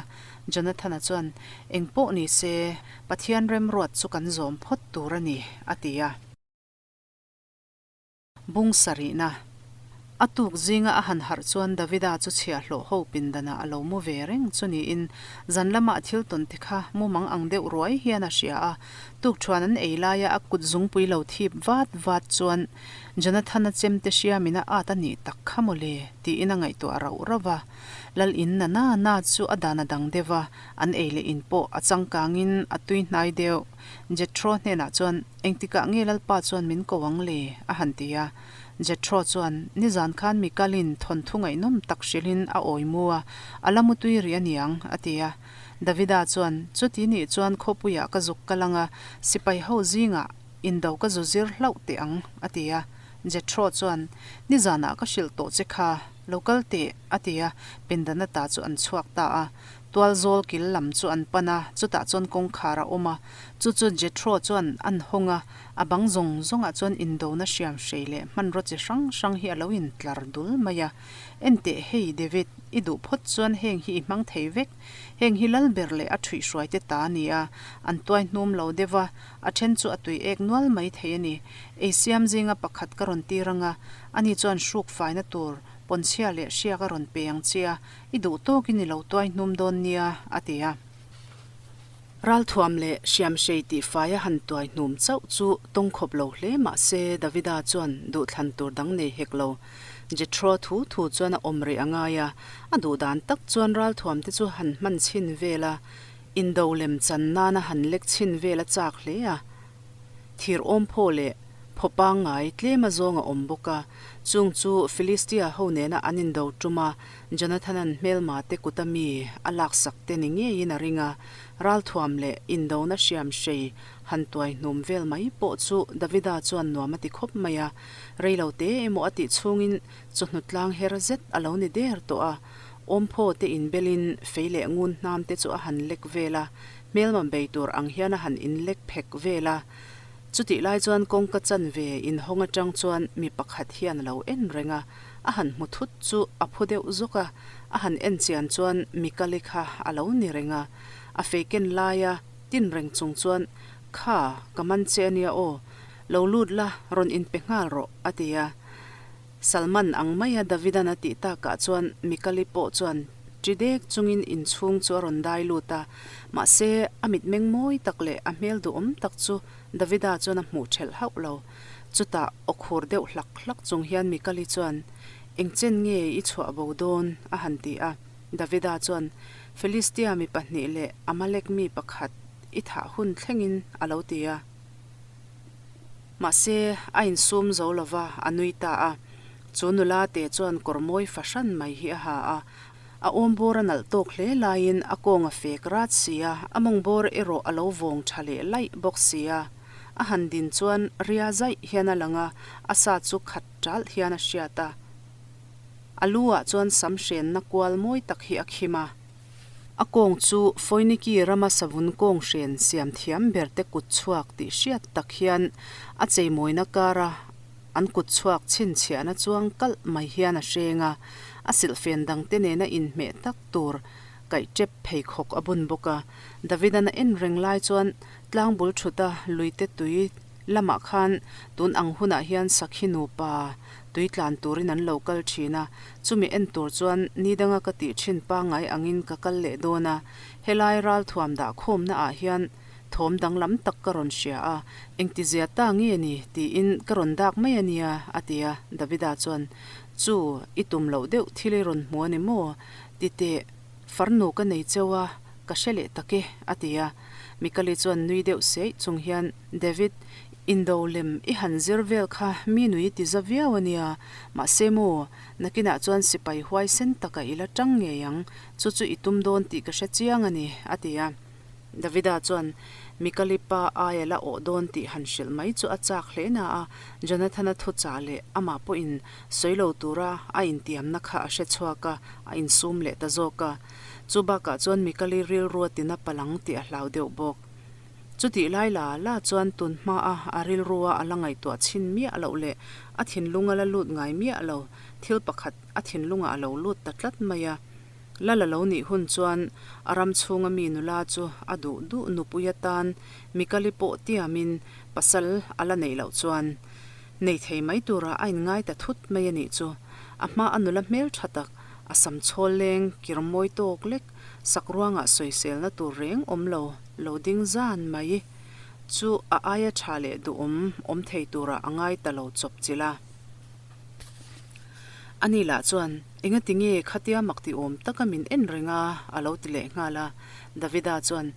Jonathana chuan, Eng pawh ni se, Pathian remruat chu kan zawm phawt tur a ni, a ti a. Bung sarihna. A tuk zinga a han harh chuan Davida chu chhiahhlawh ho pindanah a lo mu ve reng chu niin zan lama a thil tawn te kha mumang ang deuh ruai hian a hria a. Tukṭhuan an ei laia a kut zungpui lo thip vat vat chuan Jonathana chemte hriamin a at a nih tak kha maw le tiin a ngaihtuah rauh rauh a. Lal in na na na chu a dan a dang deuh a, an ei leh in pawh a changkangin a tui hnai deuh. Jethro hnenah chuan, Engtikah nge Lalpa chuan min ko ang le? a han ti a. Jethro chuan, Nizan khan Mikalin thawnthu ngaihnawm tak hrilhin a awi mu a, a la mutui rih a niang, a ti a. Davida chuan, Chuti nih chuan khawpuiah ka zuk kal ang a, sipai ho zingah indo ka zu zir hlauh teh ang, a ti a. Jethro chuan, Nizanah ka hrilh tawh che kha, lo kal teh, a ti a, pindan ata chu an chhuak ta a. Tualzawl kil lam chu an pan a, chutah chuan kawngkhar a awm a. Chu chu Jethro chuan an hawng a, a bang zawng zawngah chuan indona hriam hrei leh hmanraw chi hrang hrang hi a lo intlar dul mai a. Enteh hei David, i duh phawt chuan heng hi i hmang thei vek. Heng hi lal ber leh a ṭhuihhruai te ta a ni a, an tuai hnum lo deuh a, a ṭhen chu a tui ek nual mai thei a ni. Ei siam zinga pakhat ka rawn tir ang a, ani chuan hruk faina tur pawnchhia leh hriak a rawn pe ang che a, I duh tawkin i lo tuai hnum dawn nia, a ti a. Ralthuam leh hriamhrei tihfai a han tuai hnum chauh chu tawngkhawp lo hle mah se Davida chuan duhthlan tur dang nei hek lo. Jethro thu thu chuan a awm rih a ngai a, a duh dan tak chuan ralthuam te chu han hman chhin vel a, indo lem chan nana han lek chhin vel a chak hle a. Thir awmphaw leh phaw pangngai tlem a zawng a awm bawk a, chung chu Philistia ho nena an indo tum a, Jonathana'n hmelma te kuta mi a laksak te ni ngeiin a ring a, ralthuam leh indona hriam hrei han tuai hnum vel mai pawh chu Davida chuan nuam a ti khawp mai a, reilo te emaw a tih chhungin chawhnu tlang her zet a lo ni der tawh a, awmphaw te inbelin fei leh ngun hnam te chu a han lek vel a, Hmelma bei tur ang hian a han inlek phek vel a. Chutih lai chuan kawngka chanve inhawng atang chuan mi pakhat hian a lo en reng a, a han hmu thut chu a phu deuh zawk a, a han en chian chuan Mikali kha a lo ni reng a. A fei ken laia tin reng chung chuan, Kha, ka man che a nia aw, lo lut la, rawn inpe nghal rawh, a ti a. Salman ang maia Davidan a tih takah chuan Mikali pawh chuan ṭi dek chungin inchhung chu a rawn dai lut a, mahse a mitmeng mawi tak leh a hmel duhawm tak chu Davida chuan a hmuh ṭhelh hauh lo. Chutah aw khur deuh hlak hlak chung hian Mikali chuan, Eng chen nge i chhuah bo dawn? a han ti a. Davida chuan, Philistia mi pahnih leh Amalek mi pakhat i thah hun thlengin a lo ti a. Mahse, a insum zo lo va, a nui ta a. Chu nula te chuan kawr mawi fahran mai hi a ha a. A awm bawr a nalh tawk hle laiin a kawng a fek rat si a, a mawng bawr erawh a lo vawng tha leh laih bawk si a. A han din chuan ria zaih hian a lang a, a sa chu khat ṭalh hian a hriat a. A lu ah chuan sam hrenna kual mawi tak hi a khim a. A kawng chu Foiniki rama savun kawng hren siam thiam berte kut chhuak tih hriat tak hian a cheimawina kara an kut chhuak chhinchhiahna chuang kalh mai hian a hreng a, a silhfen dangte nena inhmeh tak tur kaih tep pheikhawk a bun bawk a. Davidan a en reng lai chuan tlangbul thuta luite tui lamah khan tun ang hunah hian sakhi nupa tui tlan turin an lo kal thin a, chumi en tur chuan ni danga ka tih thin pangngai angin ka kal leh dawn a, helai ralthuam dah khawmna ah hian thawm danglam tak ka rawn hria a, engtizia ta nge ni tiin ka rawn dak mai a nia a ti a, Davida chuan Chu, i tum loh deuh thil i rawn hmu a ni maw? Ti teh, farnu ka nei cheu a, ka hre leh tak e a ti a, Mikali chuan nui deuh seih chung hian David, Indo lem i han zir vel kha mi nui ti za viau a nia, mahse maw, nakinah chuan sipai huaisen taka i la tang ngei ang, chu chu i tum dawn tih ka hre chiang a ni, a ti a. Davida chuan Mikali pa aia la awh dawn tih han hrilh mai chu a chak hle na a, Jonathana thuchah leh amah pawhin sawi lo tura a intiamna kha a hre chhuak a, a insum leh ta zawk a. Chu bakah chuan Mikali rilru a tina palang tih a hlau deuh bawk. Chutih lai la la chuan tun hmaa a rilrua a la ngaihtuah chhin miah loh leh a thinlung a la lut ngai miah lo thil pakhat a thinlungah a lo lut ta tlat mai a. Lal a lo nih hun chuan a ram chhunga mi nula chu a duh duh nupui atan Mikali pawh tiamin pasal a la neih loh chuan nei thei mai turah a inngai ta thut mai a nih chu. A hma a nula hmel tha tak, a sam chhawl leng kir mawi tawk lek, sak ruangah sawiselna tur reng awm lo, lo ding zan mai chu a aia tha leh duhawm awm thei turah a ngai ta lo chawp chilh a. Ani lah chuan, Engati nge khatia mak ti awm taka min en reng a? a lo ti leh nghal a. Davida chuan,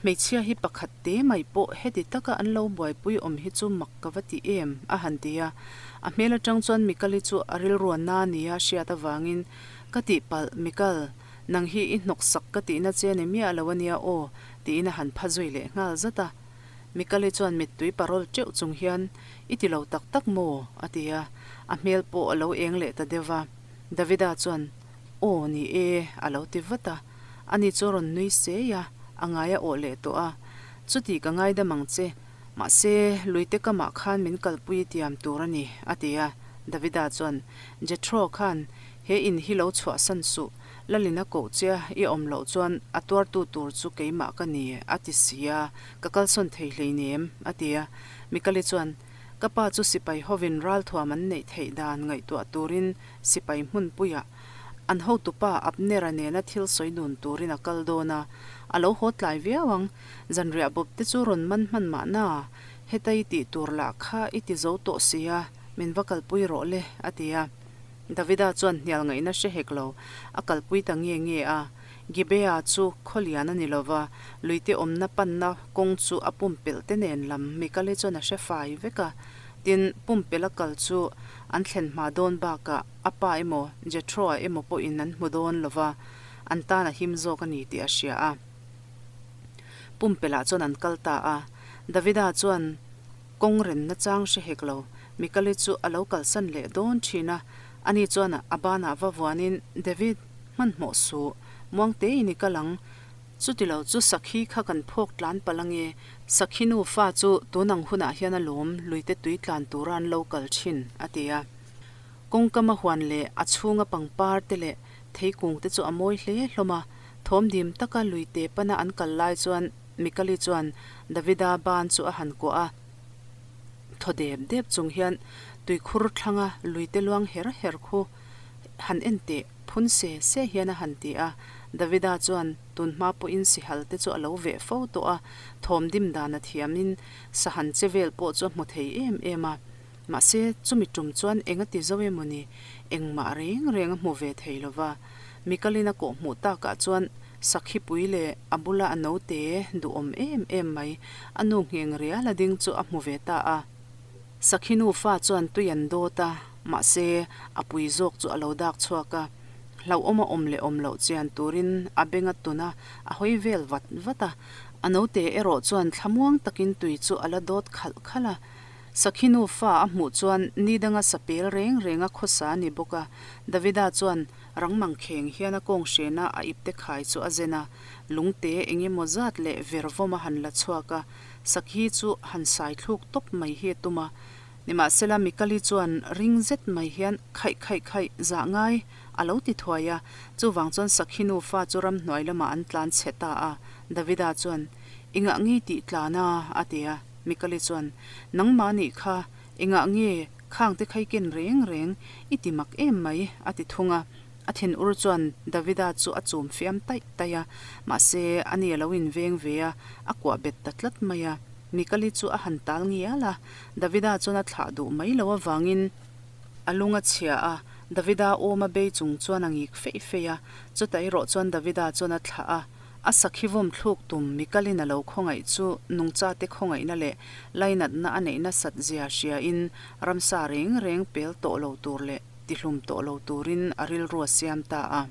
Hmeichhia hi pakhat te mai pawh heti taka an lo buaipui awm hi chu mak ka va ti em? a han ti a. A hmel atang chuan Mikali chu a rilruanna nia hriat avangin, Ka tihpalh, Mikal, nang hi i hnawksak ka tihna che ni miah lo ania aw, tiin a han pha zui leh nghal zat a. Mikali chuan mittui parawl teuh chung hian, I ti lo tak tak maw? a ti a, a hmel pawh a lo eng leh ta deuh va. Davida chuan, Aw, ni e, a lo ti vat a. Ani chu a rawn nui sei a, a ngai a awh leh tawh a. Chuti ka ngaidam ang che, mahse, luite kamah khan min kalpui i tiam tur a ni, a ti a. Davida chuan, Jethro khan he in hi lo chhuahsan suh, Lalin a koh che a, i awm loh chuan a tuartu tur chu keimah ka ni, a ti si a, ka kalsawn thei hleinem, a ti a. Mikali chuan, Ka pa chu sipai hovin ralthuam an neih theih dan ngaihtuah turin sipai hmunpuiah an hotupa Abnera nena thil sawi dun turin a kal dawn a, a lo haw tlai viau ang. Zanriah bawp te chu rawn man hman mahna, heta i tih tur lah kha i ti zo tawh si a, min va kalpui rawh le, a ti a. Davida chuan hnial ngaihna hre hek lo, a kalpui ta nge nge a. Gibea chu khawlian a ni lo va, luite awmna panna kawng chu a pumpelh te nen lam Mikale chuan a hre fai vek a. Tin, pumpelh a kal chu an thlen hma dawn bakah a pa emaw Jethro-a emaw pawhin an hmu dawn lo va, an tan a him zawk a ni tih a hria a. Pumpelh-ah chuan an kal ta a. Davida chuan kawng renna chang hre hek lo, Mikale chu a lo kalsan leh dawn thin a. Ani chuan a banah va vuanin, David, hmanhmawh suh, muangtein i kal ang. Chutilo chu sakhi kha kan phawk tlan palh ange, sakhi nufa chu tun ang hunah hian a lawm luite tui tlan tura an lo kal thin, a ti a. Kawngkam a huan leh a chhunga pangpar te leh theikung te chu a mawi hle hlawm a, thawm dim taka luite pana an kal lai chuan Mikali chuan Davida ban chu a han kuah a. Thaw dep dep chung hian tuikhur thlanga luite luang her her khu han en teh phun se se hian a han ti a. Davida chuan tun hma pawhin sihal te chu a lo veh fo tawh a, thawm dim dan a thiamin sahan che vel pawh chu a hmu thei em em a. Mahse, chumi tum chuan eng a ti zo emaw ni, engmah reng reng a hmu ve thei lo va. Mikalin a kawh hmuh takah chuan Sakhipui leh a bula a naute duhawm em em mai, a nu ngheng rial a ding chu a hmu ve ta a. Sakhi nufa chuan tui an dawt a, mahse, a pui zawk chu a lo dak chhuak a. Hlauhawm a awm leh awm loh chian turin a beng a tun a, a hawi vel vat vat a. A naute erawh chuan thlamuang takin tui chu a la dawt khalh khalh a. Sakhi nufa a hmuh chuan ni danga sapel reng reng a khawsa a ni bawk a. Davida chuan rang mangkheng hian a kawng hrena a ipte khai chu a zen a, lungte eng emaw zat leh vervawm a han la chhuak a, sakhi chu han sai thluk tawp mai hi a tum a. Nimahsela Mikali chuan ring zet mai hian khaih khaih khaih zah ngai a lo ti thuai a, chuvang chuan sakhi nufa chu ramhnuai lamah an tlan chhe ta a. Davida chuan, Engah nge tih tlan a? a ti a. Mikali chuan, Nangmah nih kha, engah nge khangte khai ken reng reng i ti mak em mai? a ti thung a. A thinur chuan Davida chu a chum fiam taih taih a, mahse ani a lo inveng ve a, a kuah bet ta tlat mai a. Mikali chu a han tal ngial a, Davida chuan a thlah duh mai lo avangin a lung a chhia a, Davida awm a bei chung chuan a ngik feih feih a, chutah erawh chuan Davida chuan a thlah a. A sakhi vawm thluk tum Mikalin a lo khawngaih chu nungchate khawngaihna leh lainatna a neih nasat zia hriain ramsa reng reng pel tawh lo tur leh tihlum tawh lo turin a rilru a siam ta a.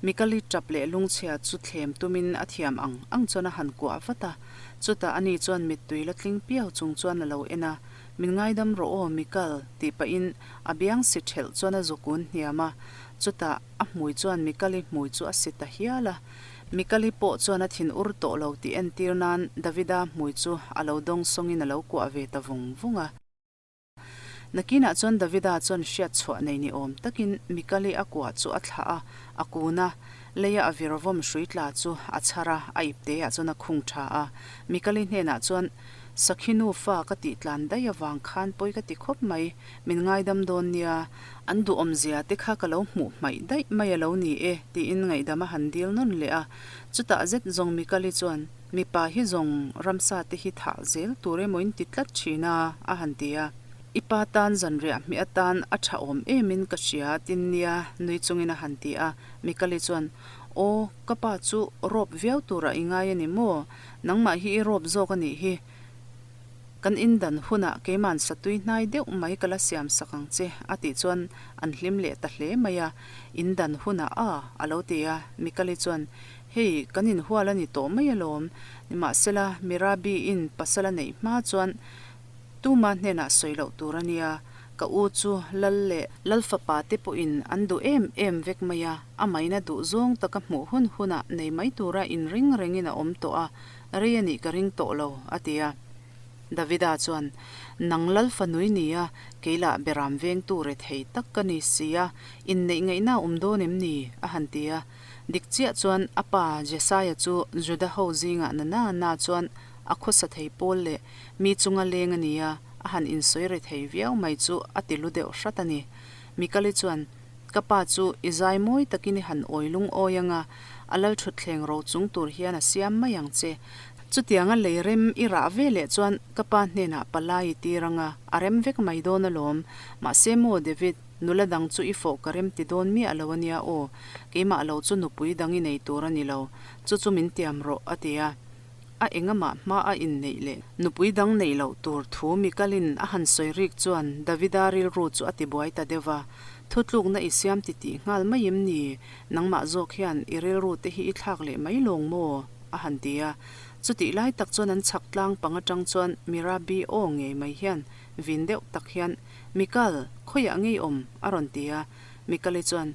Mikali tap leh lungchhia chu thlem tumin a thiam ang ang chuan a han kuah vat a, chutah ani chuan mittui la tling piau chung chuan a lo en a, Min ngaidam rawh aw Mikal tih pahin a biang si thelh chuan a zukun hniam a, chutah A hmui chuan Mikali hmui chu a si ta hial a. Mikali pawh chuan a thin ur tawh lo tih entir nan Davida hmui chu a lo dawng sawngin a lo kuah ve ta vung vung a. Nakinah chuan Davida chuan hriat chhuah nei ni awm takin Mikali a kuah chu a thlah a, a kun a, leia a vir vawm hrui tla chu a chhar a, a ipteah chuan a khung tha a. Mikali hnenah chuan. Sakhi nufa ka tih tlan daih avang khan pawi ka ti khawp mai, min ngaidam dawn nia, an duhawmzia te kha ka lo hmuh hmaih daih mai a lo ni e, tiin ngaihdam a han dil nawn leh a. Chutah zet zawng Mikali chuan, Mipa hi zawng ramsa te hi thah zel tur emaw in ti tlat thin a, a han ti a. I pa tan zanriah hmeh atan a tha awm emin ka hria tin nia, nui chungin a han ti a. Mikali chuan, Aw, ka pa chu rawp viau turah i ngai a ni maw? Nangmah hi i rawp zawk a nih hi. Kan indan hunah keima'n satui hnai deuh mai ka la siam sak ang che, a tih chuan an hlim leh ta hle mai a. Indan hunah a, a lo ti a. Mikali chuan, Hei, kan inhual a ni tawh mai alawm. Nimahsela, Mirabi-in pasal a neih hma chuan Tuma hnenah sawi loh tur a nia, ka u chu Lal leh Lal fapa te pawhin an duh em em vek mai a, a maina duh zawng taka hmuh hun hunah nei mai tura inring rengin a awm tawh a, rei a nih ka ring tawh lo, a ti a. Davida chuan, Nang Lal fanui ni a, kei lah beram vengtu rethei tak ka ni si a, inneih ngaihna a awm dawn em ni? a han ti a. Dik chiah chuan a pa Jesaia chu Juda ho zingah na na na chuan a khawsa thei pawl leh mi chunga leng a ni a, a han insawi re thei viau mai chu a ti lu deuh hrat a ni. Mikali chuan, Ka pa chu i zai mawi takin i han awi lungawi ang a, a lal thutthleng ro chung tur hian a siam mai ang che. Chutianga lei rem i rah ve leh chuan ka pa hnenah palai i tir ang a, a rem vek mai dawn alawm. Mahse maw David, nula dang chu i fawh ka rem ti dawn miah lo a nia aw, keimah lo chu nupui dang i nei tur a ni lo, chu chu min tiam rawh, a ti a. A engamah hma a inneih leh nupui dang neih loh tur thu Mikalin a han sawi rik chuan Davida rilru chu a tibuai ta deuh va. Thutlukna i siam ti tih nghal mai em ni? Nangmah zawk hian i rilru te hi i thlak leh mai lawng maw? a han ti a. Chutih lai tak chuan an chhak tlang pang atang chuan Mirabi aw ngei mai hian vin deuh tak hian, Mikal, khawiah ngei awm? a rawn ti a. Mikali chuan,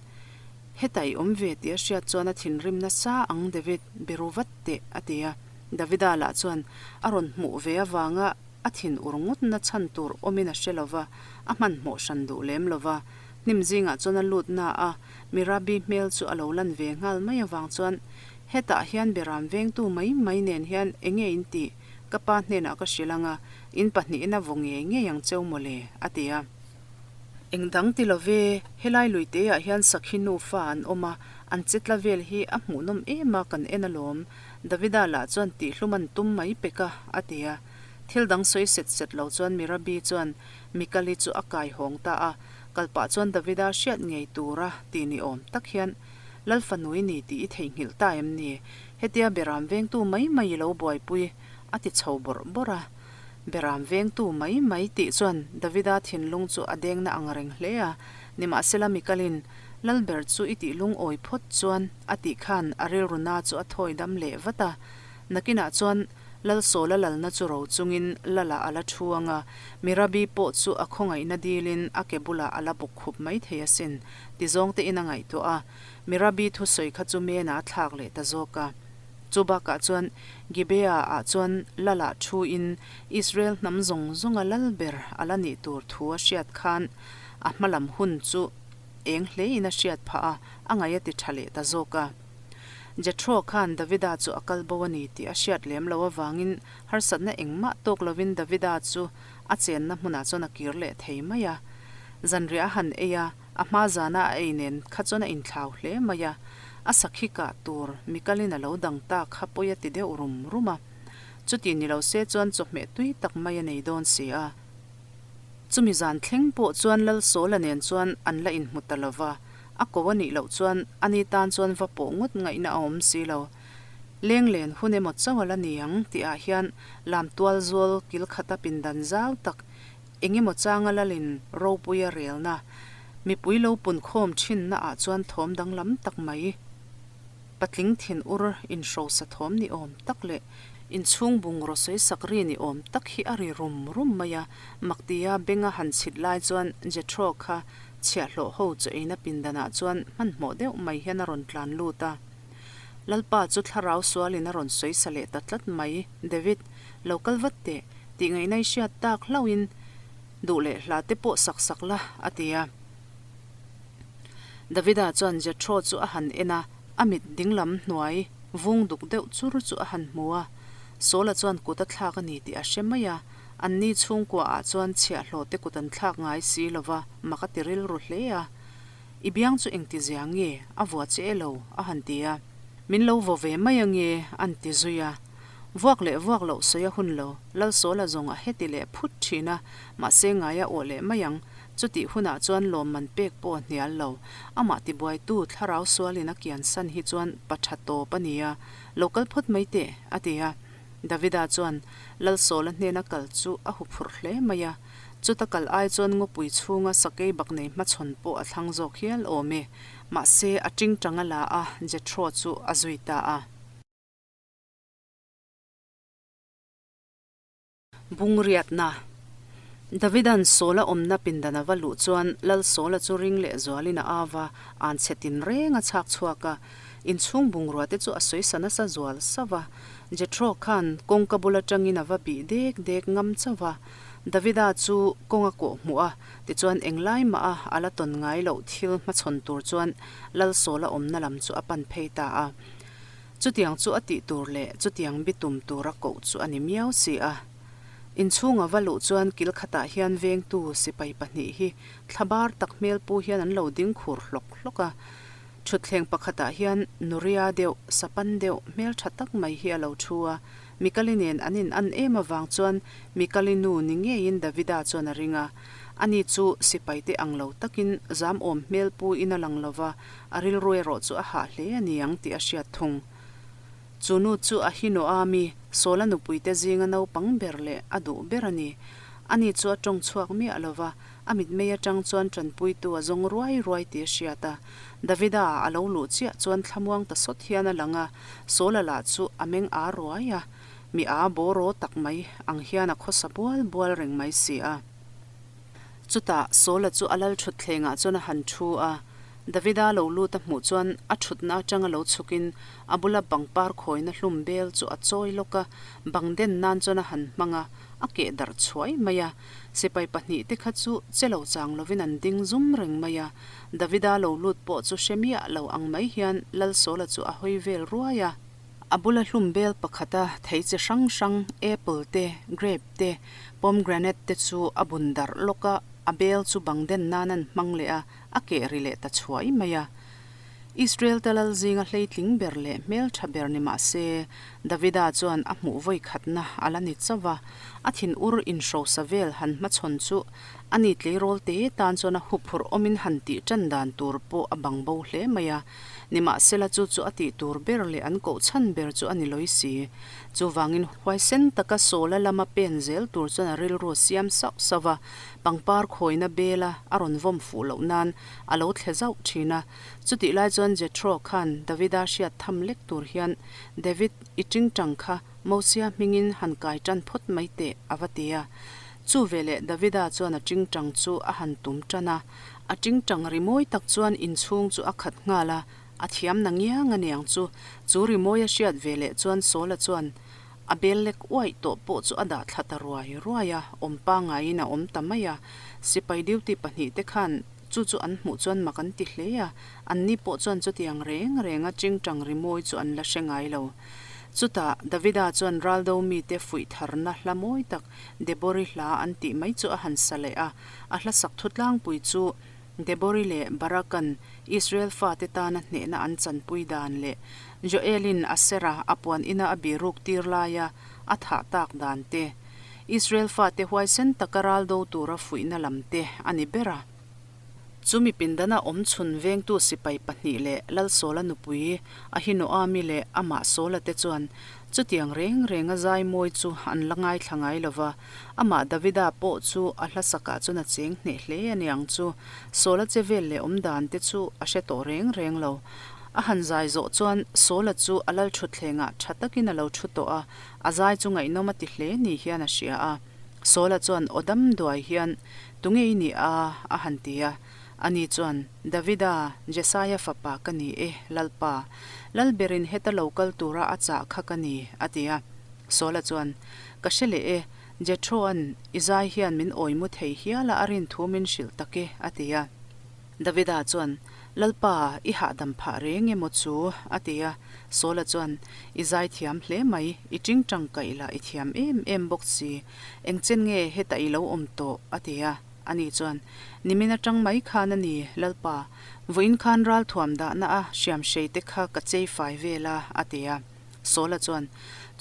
Heta i awm ve tih a hriat chuan a thinrim nasa ang David, be ru vat teh, a ti a. Davida lah chuan a rawn hmuh ve avanga a thin ur ngawt na chhan tur awmin a hre lo va, a hmanhmawh hran duh lem lo va. Hnim zingah chuan a lut na a, Mirabi hmel chu a lo lan ve nghal mai avang chuan, Hetah hian beram vengtu mai mai nen hian enge in tih? Ka pa hnenah ka hrilh ang a, in pahnihin a vaw ngei ngei ang cheu mawle, a ti a. Eng dang ti lo ve, helai luiteah hian sakhi nufa an awm a, an che tla vel hi a hmuhnawm em a kan en alawm, Davida lah chuan tihhlum an tum mai pek a, a ti a. Thil dang sawi set set lo chuan Mirabi chuan Mikali chu a kai hawng ta a, kal pah chuan Davida hriat ngei tura ti ni awm tak hian, Lal fanui ni tih i theihnghilh ta em ni? Hetia beram vengtu mai mai i lo buaipui, a ti chho bawrh bawrh a. Beram vengtu mai mai tih chuan Davida thinlung chu a dengna ang reng hle a, nimahsela Mikalin, Lalber chu i tih lungawi phawt chuan a tih khan a rilru na chu a thawi dam leh vat a. Nakinah chuan Lalsawla lalna chu ro chungin Lala a la thu ang a, Mirabi pawh chu a khawngaihna dilin a ke bulah a la bawk khup mai thei asin, ti zawng tein a ngaihtuah a. Mirabi thusawi kha chu Mena a thlak leh ta zawk a. Chu bakah chuan Gibeah-ah chuan Lala thu-in Israel hnam zawng zawnga lal ber a la nih tur thu a hriat khan a hma lam hun chu eng hlein a hriat phah a, a ngaih a ti tha leh ta zawk a. Jethro khan Davida chu a kal bo a ni tih a hriat lem loh avangin harsatna engmah tawk lovin Davida chu a chenna hmunah chuan a kir leh thei mai a. Zanriah a han ei a, A hma zana a ei nen kha chuan a inthlau hle mai a, a sakhi kah tur Mikalin a lo dang ta kha pawi a ti deuh rum rum a. Chuti ni lo se chuan chawhmeh tui tak mai a nei dawn si a. Chumi zan thleng pawh chuan Lalsawla nen chuan an la inhmu ta lo va, a ko a nih loh chuan ani tan chuan va pawh ngawt ngaihna a awm si lo. Lenglen hun emaw chauh a la ni ang tihah hian lamtual zawl kil khata pindan zau tak Eng emaw changa lalin ropui a relna, mipui lo punkhawm thinna ah chuan thawm danglam tak mai, patling thin ur inhrosa thawm ni awm tak leh inchhung bungraw sawi sak ri ni awm tak hi a ri rum rum mai a, Maktia benga han chhit lai chuan Jethro kha chhiahhlawh ho chaw eina pindanah chuan hmanhmawh deuh mai hian a rawn tlan lut a. Lalpa chu thlarau sualin a rawn sawi sa leh ta tlat mai, David, lo kal vat teh, tih ngaihna i hriat tak hlauhin duh leh hla te pawh sak sak la, a ti a. Davida chuan Jethro chu a han en a, a mit dinglam hnuai vung duk deuh chur chu a han hmu a. Sawla chuan kut a thlak a ni tih a hre mai a, anni chhungkuaah chuan chhiahhlawhte kut an thlak ngai si lo va, mak a ti rilru hle a. I biang chu engti zia nge? A vua che e lo, a han ti a. Min lo vaw ve mai ange, an ti zui a. Vuak leh vuak loh sawi a hun lo, Lalsawla zawng a heti leh phut thin a, mahse ngai a awh leh mai ang. Chutih hunah chuan lawmman pek pawh a hnial lo. Amah tibuaitu thlarau sualin a kiansan hi chuan pa tha tawp a ni a, Lo kal phawt mai teh, a ti a. Davida chuan Lalsawla hnena kal chu a huphurh hle mai a. Chuta kal ai chuan ngawpui chhunga sakei bak nei hmachhawn pawh a thlang zawk hial awm e. Mahse, a tingtang a la a, Jethro chu a zui ta a. Bungriatna. Davida'n Saula awmna pindan a va luh chuan Lal Saula chu ring leh zualin a au va, an chhe tinreng a chhak chhuak a. Inchhung bungrua te chu a sawisa nasa zual sauh a. Jethro khan kawngka bul atangin a va bih dek dek ngam chauh a. Davida chu kawng a kawh hmuh a, tichuan englai mah a a la tawn ngai loh thil hmachhawn tur chuan Lal Saula awmna lam chu a pan phei ta a. Chutiang chu a tih tur leh chutiang bitum tura koh chu a ni miau si a. Inchhunga va luh chuan kil khatah hian vengtu sipai pahnih hi thlabar tak hmel pu hian an lo ding khur hlawk hlawk a. Thutthleng pakhatah hian Nuria deuh, sapan deuh, hmeltha tak mai hi a lo thu a. Mikali nen an in an em avang chuan Mikali nu ni ngeiin Davida chuan a ring a. Ani chu sipaite ang lo takin zamawm hmel pu in a lang lo va, A rilru erawh chu a hah hle a ni ang tih a hriat thung. Chu nu chu a Hinoami, Saula nupuite zinga naupang ber leh a duh ber a ni. Ani chu a tawng chhuak miah lo va, a mitmei atang chuan tanpuitu a zawng ruai ruai tih a hriat a. Davida a lo luh chiah chuan thlamuang ta sawt hian a lang a, Saula lah chu a meng â ruai a, mi â bawraw tak mai ang hian a khawsa bual bual reng mai si a. Chutah Saula chu a lal thutthlengah chuan a han thu a, Davida lo lut a hmuh chuan a thutna atanga lo chhukin a bula pangpar khawina hlum bel chu a chawi lawk a, bang den nan chuan a han hmang a, a keh darh chhuai mai a. Sipai pahnihte kha chu che lo chang lovin an ding zum reng mai a, Davida lo lut pawh chu hre miah lo ang mai hian Lal Saula chu a hawi vel ruai a. A bula hlum bel pakhata thei chi hrang hrang apple te, grape te, pomegranate te chu a bun darh lawk a, a bel chu bang den nan an hmang leh a, a keh ri leh ta chhuai mai a. Israel te lal zinga hleitling ber leh hmeltha ber ni mah se, Davida chuan a hmuh vawi khatna a la ni chauh a, a thinur inhrosa vel han hmachhawn chu a ni tleirawl te tan chuan a huphurh awmin han tih tan dan tur pawh a bang bo hle mai a. Nimahsela chu chu a tih tur ber leh an koh chhan ber chu a ni lawi si. Chuvangin huaisen taka Sawla lama pen zel tur chuan a rilru a siam sauh sauh a, pangpar khawina bela a rawn vawm fuh loh nan a lo thle zauh thin a. Chutih lai chuan Jethro khan Davida hriat tham lek tur hian, David, i tingtang kha Mosia hmingin han kai tan phawt mai teh, a va ti a. Chu veleh Davida chuan a tingtang chu a han tum tan a. A tingtang rimawi tak chuan inchhung chu a khat nghal a, a thiam na ngiang a niang chu. Chu rimawi a hriat veleh chuan Sawla chuan a bel lek uaih tawh pawh chu a dah thla ta ruai ruai a, awm pangaiin a awm ta mai a. Sipai duty pahnihte khan chu chu an hmuh chuan mak an ti hle a, anni pawh chuan chutiang reng renga tingtang rimawi chu an la hre ngai lo. Chutah Davida chuan raldo mite fuih tharna hla mawi tak Debori hla an tih mai chu a han sa leh a, a hla sak thu tlangpui chu Debori leh Baraka'n Israel fate tana hnehna an chanpui dan leh Joelin Asera a puan ina a biruk tir laia a thah tak dan te, Israel fate huaisen taka ral do tura fuihna lam te a ni ber a. Chumi pindana awm chhun vengtu sipai pahnih leh Lalsawla nupui Ahinoami leh amah Sawla te chuan chutiang reng renga zai mawi chu an la ngaithla ngai lo va, Amah Davida pawh chu a hla sakah chuan a cheng hneh hle a niang chu. Sawla che vel leh awm dan te chu a hre tawh reng reng lo. A han zai zawh chuan Sawla chu a lal thutthlengah tha takin a lo thu tawh a, a zai chu ngaihnawm a ti hle ni hian a hria a. Sawla chuan aw dam duai hian, Tunge i nih a? a han ti a. Ani chuan, Davida, Jesaia fapa ka ni e, Lalpa. Lalberin heta lo kal tura a chah kha ka ni, a ti a. Sawla chuan, Ka hre leh e, Jethro-a'n i zai hian min awi mu thei hial a a rin thu min hrilh tak e, a ti a. Davida chuan, Lalpa, i hahdam phah reng emaw chu? a ti a. Sawla chuan, I zaithiam hle mai, i tingtang kaih lah i thiam em em bawk si. Engchen nge hetah i lo awm tawh? a ti a. Ani chuan, Nimin atang mai khan a ni, Lalpa. Vawiin khan ralthuam dahna a hriamhrei te kha ka chei fai vel a, a ti a. Sawla chuan,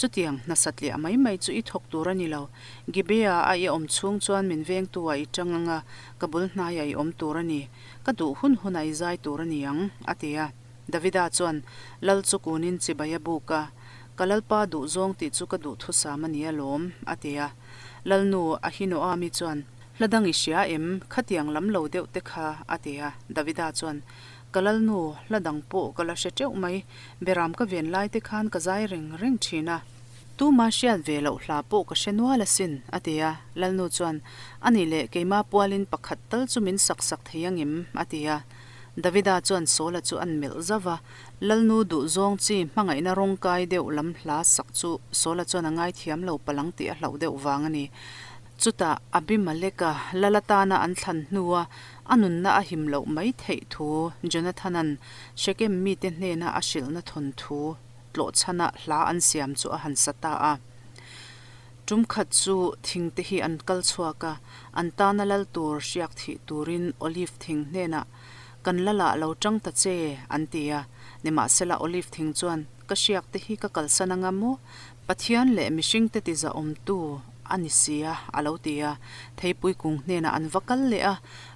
Chutiang hna satliah mai mai chu i thawk tur a ni lo. Gibea a i awm chhung chuan min vengtu ah i tang ang a, ka bul hnaiah i awm tur a ni. Ka duh hun hunah i zai tur a ni ang, a ti a. Davida chuan, Lal chu kunin chibai a buk a, Ka Lalpa duhzawng tih chu ka duhthusam a ni alawm, a ti a. Lalnu Ahinoami chuan, Hla dang i hria em? Khatiang lam lo deuh te kha, a ti a. Davida chuan, Ka Lalnu, hla dang pawh ka la hre teuh mai. Beram ka ven lai te khan ka zai reng reng thin a. Tuma hriat ve loh hla pawh ka hre nual asin, a ti a. Lalnu chuan, A nih leh, keimah pualin pakhat tal chu min sak sak thei angem? a ti a. Davida chuan Sawla chu an melh zauh va, Lalnu duhzawng chi hmangaihna rawngkai deuh lam hla sak chu Sawla chuan a ngaithiam lo palang tih a hlauh deuh vang a ni. Chutah Abimeleka lal atana an thlan hnua a nunna a him loh mai theih thu Jonathana'n Shekem mite hnena a hrilhna thawnthu tlawhchhana hla an siam chu a han sa ta a. Tum khat chu thing te hi an kal chhuak a, an tana lal tur hriak thih turin Olive thing hnenah, Kan lalah lo tang ta che, an ti a. Nimahsela Olive thing chuan, Ka hriak te hi ka kalsan anga maw? Pathian leh mihring te tizahawmtu a ni si a, a lo ti a. Theipui kung hnenah an va kal leh a,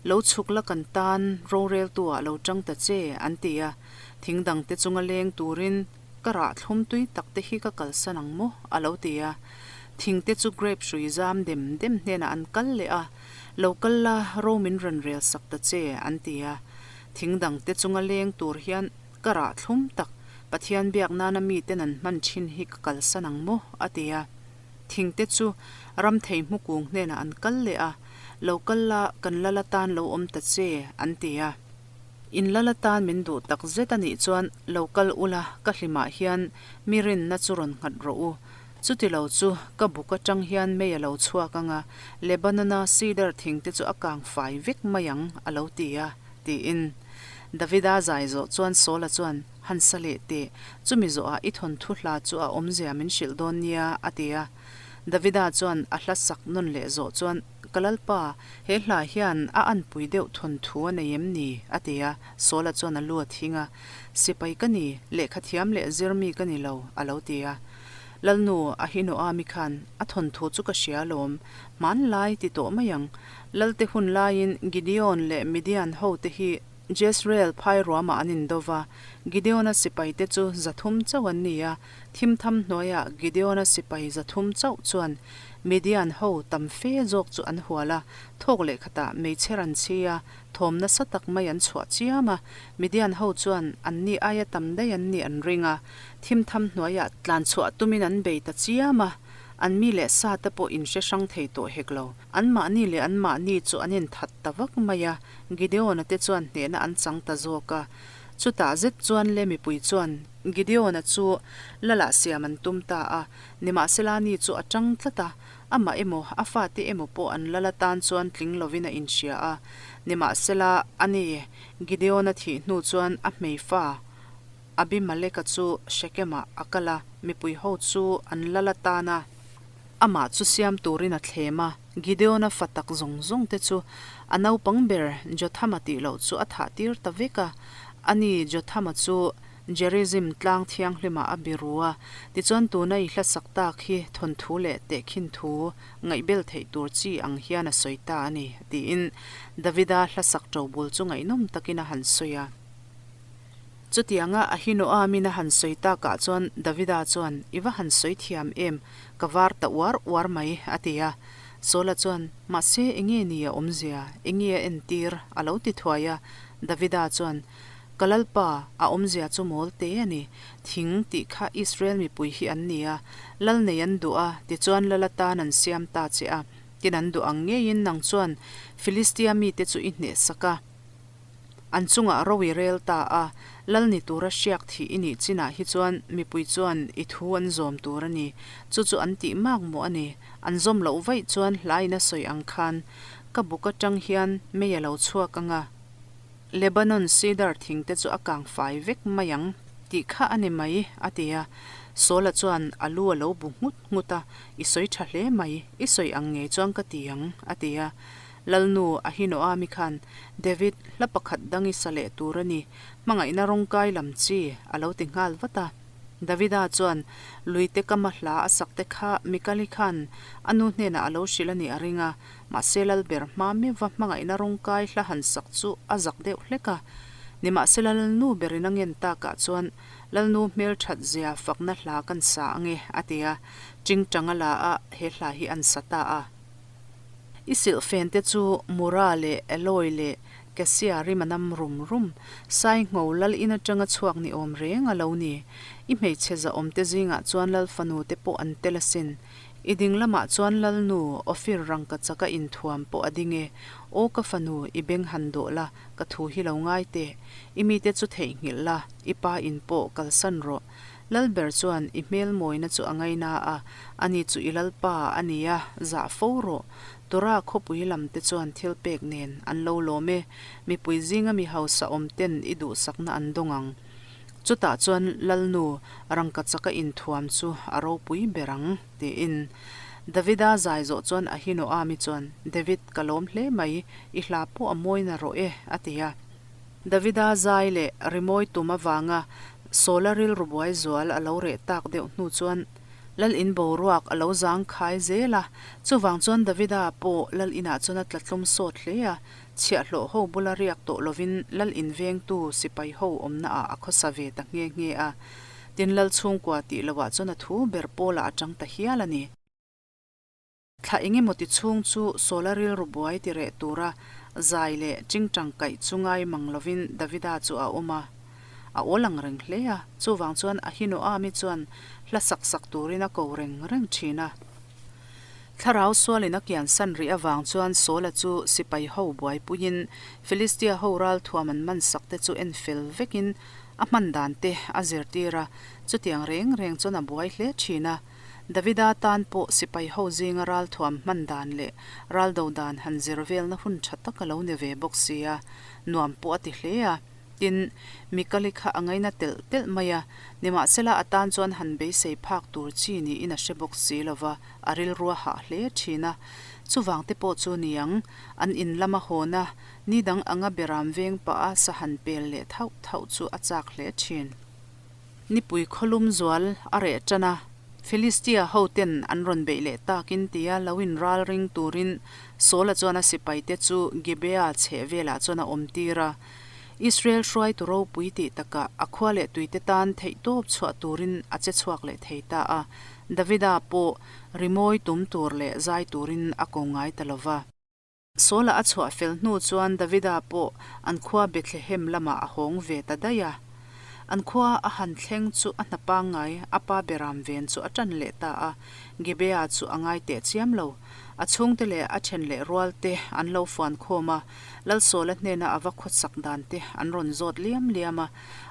Lo chhuk la kan tan roreltu-ah lo tang ta che, an ti a. Thing dangte chunga leng turin Ka rah thlum tui tak te hi ka kalsan ang maw? a lo ti a. Thing te chu grape hrui zam dem dem hnenah an kal leh a, Lo kal la, ro min rawn rel sak ta che, an ti a. Thing dang te chunga leng tur hian ka rah thlum tak Pathian biak nana miten an hman thin hi ka kalsan ang maw? a ti a. Thing te chu ram thei hmukung hnenah an kal leh a, Lo kal la, kan lal atan lo awm ta che, an ti a. In lal atan min duh tak zet a nih chuan lo kal ula ka hlimah hian mi rinna chu rawn nghat rawh u. Chuti lo chu ka buk atang hian mei a lo chhuak ang a, Lebanon-a cedar thing te chu a kang fai vek mai ang, a lo ti a, tiin. Davida zai zawh chuan Saula chuan, Han sa leh teh, chumi zawhah i thawnthu hla chu a awmzia min hrilh dawn nia, a ti a. Davida chuan a hla sak nawn leh zawh chuan, Ka Lalpa, he hla hian a anpui deuh thawnthu a nei em ni? a ti a, Saula chuan a lu a thing a. Sipai ka ni, lehkha thiam leh zir mi ka ni lo, a lo ti a. Lalnu Ahinoami khan a thawnthu chu ka hria alawm, hmanlai ti tawh mai ang. Lalte hun laiin Gideon leh Midian hote hi Jezreel phai ruamah an indo va, Gideona sipaite chu 300 chauh an ni a, thimtham hnuaiah Gideona sipai 300 chauh chuan Midian ho tam fe zawk chu an hual a, thawk leh khatah meichher an chhi a, thawm nasa tak mai an chhuah chiam a, Midian ho chuan anni aia tam daih an nih an ring a, thimtham hnuaiah tlan chhuah tumin an bei ta chiam a, an mi leh sa te pawh inhre hrang thei tawh hek lo. Anmahni leh anmahni chu an inthat ta vak mai a, Gideon-a te chuan hnehna an chang ta zawk a. Chutah zet chuan le mipui chuan Gideon-a chu Lalah siam an tum ta a, nimahsela ni chu a tang tlat a, amah emaw a fate emaw pawh an lal atan chuan tling lovin a inhria a. Nimahsela ani Gideon-a thih hnu chuan a hmeifa Abimeleka chu Shechem-ah a kal a, mipui ho chu an lal atan a. Amah chu siam turin a thlem a, Gideon-a fa tak zawng zawng te chu a naupang ber Jothama tih loh chu a thah tir ta vek a. Ani Jothama chu Gerizim tlang thianghlimah a biru a, tichuan tuna i hlasak tak hi thawnthu leh tehkhin thu ngaihbel theih tur chi ang hian a sawi ta a ni, tiin Davida hlasak ṭobul chu ngaihnawm takin a han sawi a. Chutianga Ahinoamin a han sawi takah chuan Davida chuan, I va han sawi thiam em, ka var ta uar uar mai, a ti a. Saula chuan, Mahse, enge ni a awmzia, enge a entir? a lo ti thuai a. Davida chuan, Ka Lalpa, a awmzia chu mawl te a ni. Thing tih kha Israel mipui hi an ni a, lal nei an duh a, tichuan lal atan an siam ta che a. Tin an duh ang ngeiin nang chuan Filistia mite chu i hnehsak a. An chungah ro i rel ta a, lal ni tura hriak thih i nih chinah hi chuan mipui chuan i thu an zawm tur a ni. Chu chu an tih mak mawh a ni. An zawm loh vaih chuan hlaiin a sawi ang khan ka buk atang hian mei a lo chhuak ang a. Lebanon sidar thing te chu a kang fai vek mai ang tih kha a ni mai, a ti a. Saula chuan a lu a lo bu nghut nghut a, I sawi tha hle mai, i sawi ang ngei chuan ka ti ang, a ti a. Lalnu Ahinoami khan, David, hla pakhat dang i sa leh tur a ni, hmangaihna rawngkai lam chi, a lo ti nghal vat a. Davida chuan luite kama hla a sak te kha Mikali khan a nu hnenah a lo hrilh a nih a ring a, mahse Lalber hma meuva hmangaihna rawngkai hla han sak chu a zak deuh hlek a. Nimahsela Lalnu berin a ngen takah chuan Lalnu hmelthat zia fakna hla kan sa ange a ti a, Chingchang a la a he hla hi an sa ta a. I silhfen te chu Mura leh Aloi leh Cassia rim a nam rum rum. Sai ngho lal in atanga chhuak ni awm reng a lo ni. I hmeichhe zahawm te zingah chuan lal fanu te pawh an tel asin. I ding lamah chuan lal nu Ophir rangka chaka inthuam pawh a ding e. Aw ka fanu, i beng han dawh la, ka thu hi lo ngai teh. I mite chu theihnghilh la, i pa in pawh kalsan rawh. Lal ber chuan i hmel mawina chu a ngaina a, ani chu i lalpa a nia, zah fo rawh. Torah khawpui lam te chuan thil pek nen an lo lawm e, mipui zinga mi hausa awm ten i duhsakna an dawng ang. Chutah chuan Lalnu rangka chaka inthuam chu a ropui ber ang, tiin. Davida zai zawh chuan Ahinoami chuan, David, ka lawm hle mai, i hla pawh a mawi na rawh e, a ti a. Davida zai leh rimawi tum avanga Saula rilru buai zual a lo reh tak deuh hnu chuan, Lal in boruak a lo zang khai zel a, chuvang chuan Davida pawh Lal inah chuan a tla tlum sawt hle a, chhiahhlawh ho bula riak tawh lovin Lal in vengtu sipai ho awmna ah a khawsa ve ta nghe nghe a. Tin Lal chhungkua tih loh ah chuan a thu ber pawlah a tang ta hial a ni. Thla engemaw ti chhung chu Saula rilru buai ti reh tura zai leh chingchang kaih chu ngai mang lovin Davida chu a awm a. A awl ang reng hle a, chuvang chuan Ahinoami chuan hla sak sak turin a ko reng reng thin a. Thlarau sualin a kiansan rih avang chuan Saula chu sipai ho buaipuiin Filistia ho ralthuam an man sak te chu en fel vekin a hman dan te a zirtir a, chutiang reng reng chuan a buai hle thin a. Davida tan pawh sipai ho zinga ralthuam hman dan leh raldo dan han zir velna hun tha tak a lo ni ve bawk si a, nuam pawh a ti hle a. Tin, Mikali kha a ngaina telh telh mai a, nimahsela a tan chuan han beisei phak tur chi niin a hre bawk si lo va, a rilru a hah hle thin a. Chuvang te pawh chu ni ang, an in lama hawna ni dang anga beram veng pah a sa han pel leh thauh thauh chu a chak hle thin. Nipui khawlum zual a reh tan a, Philistia hoten an rawn beih leh takin tia lo inral ring turin Saula chuan a sipaite chu Gibea chheh velah chuan a awm tir a. Israel hruaitu ropui tih takah a khua leh tuite tan theihtawp chhuah turin a che chhuak leh thei ta a, Davida pawh rimawi tum tur leh zai turin a ko ngai ta lo va. Saula a chhuah fel hnu chuan Davida pawh an khua Bethlehem lamah a hawng ve ta daih a. An khua a han thleng chu a hna pangngai a pa beram ven chu a tan leh ta a, Gibea chu a ngai teh chiam lo. A chhungte leh a then leh rual te an lo fuan khawm a, Lal Sawla hnena a va khawsak dan te an rawn zawt liam liam a.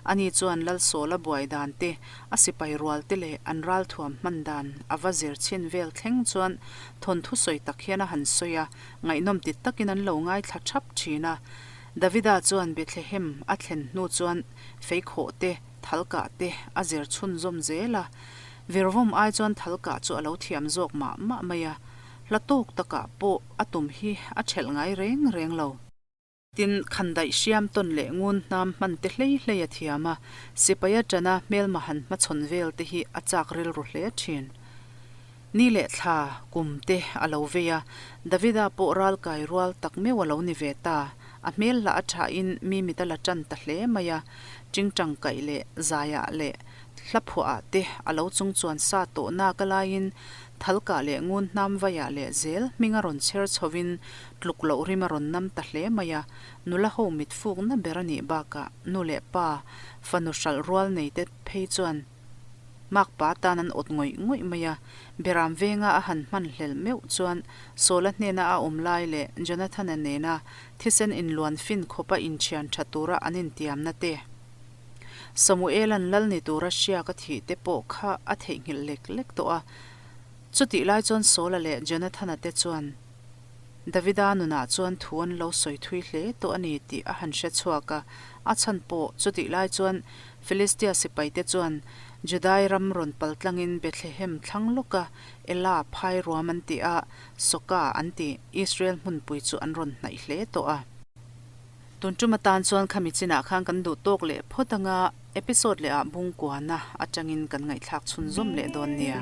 Ani chuan Lal Sawla buai dan te, a sipai rual te leh an ralthuam hman dan a va zir chhin vel thleng chuan thawnthu sawi tak hian a han sawi a, Ngaihnawm ti takin an lo ngaithla thap thin a. Davida chuan Bethlehem a thlen hnu chuan feikhawh te, thalkah te a zir chhunzawm zel a. Virvawm ai chuan thalkah chu a lo thiam zawk mah mah mai a. Hla tawk takah pawh a tum hi a thelh ngai reng reng lo. Tin, khandaih hriam tawn leh ngun hnam hman te hlei hlei a thiam a, sipai atana hmelma han hmachhawn vel te hi a chak rilru hle thin. Ni leh thla, kum te a lo vei a, Davida pawh ral kai rual tak meuh a lo ni ve ta. A hmel lah a thain mi mit a la tan ta hle mai a, tingtang kaih leh zaiah leh hla phuahah te a lo chung chuan sa tawh nak a laiin thalkah leh ngun hnam vaiah leh zel hming a rawn chher chhovin tluk loh rim a rawn nam ta hle mai a, nula ho mit fukna ber a nih bakah nu leh pa fanu hralh rual nei te phei chuan Makpa tan an awt ngawih ngawih mai a, Beram venga a han hman hlel meuh chuan Saula hnena a awm lai leh Jonathana nena thisen inluan fin khawpa inthian tha tura an intiamna te, Samuela'n lal ni tura hriak a thih te pawh kha a theihnghilh lek lek tawh a. Chutih lai chuan Saula leh Jonathana te chuan. Davida nunah chuan thu an lo sawi thui hle tawh a ni tih a han hre chhuak a, a chhan pawh chutih lai chuan Filistia sipaite chuan Judai ram rawn pal tlangin Bethlehem thlang lawka Ela phai ruam an tih a, Soka an tih Israel hmunpui chu an rawn hnaih hle tawh a. Tun tum atan chuan khami chinah khan kan duh tawk leh phawt anga episode leh ah bungkuana atangin kan ngaihthlak chhunzawm leh dawn nia.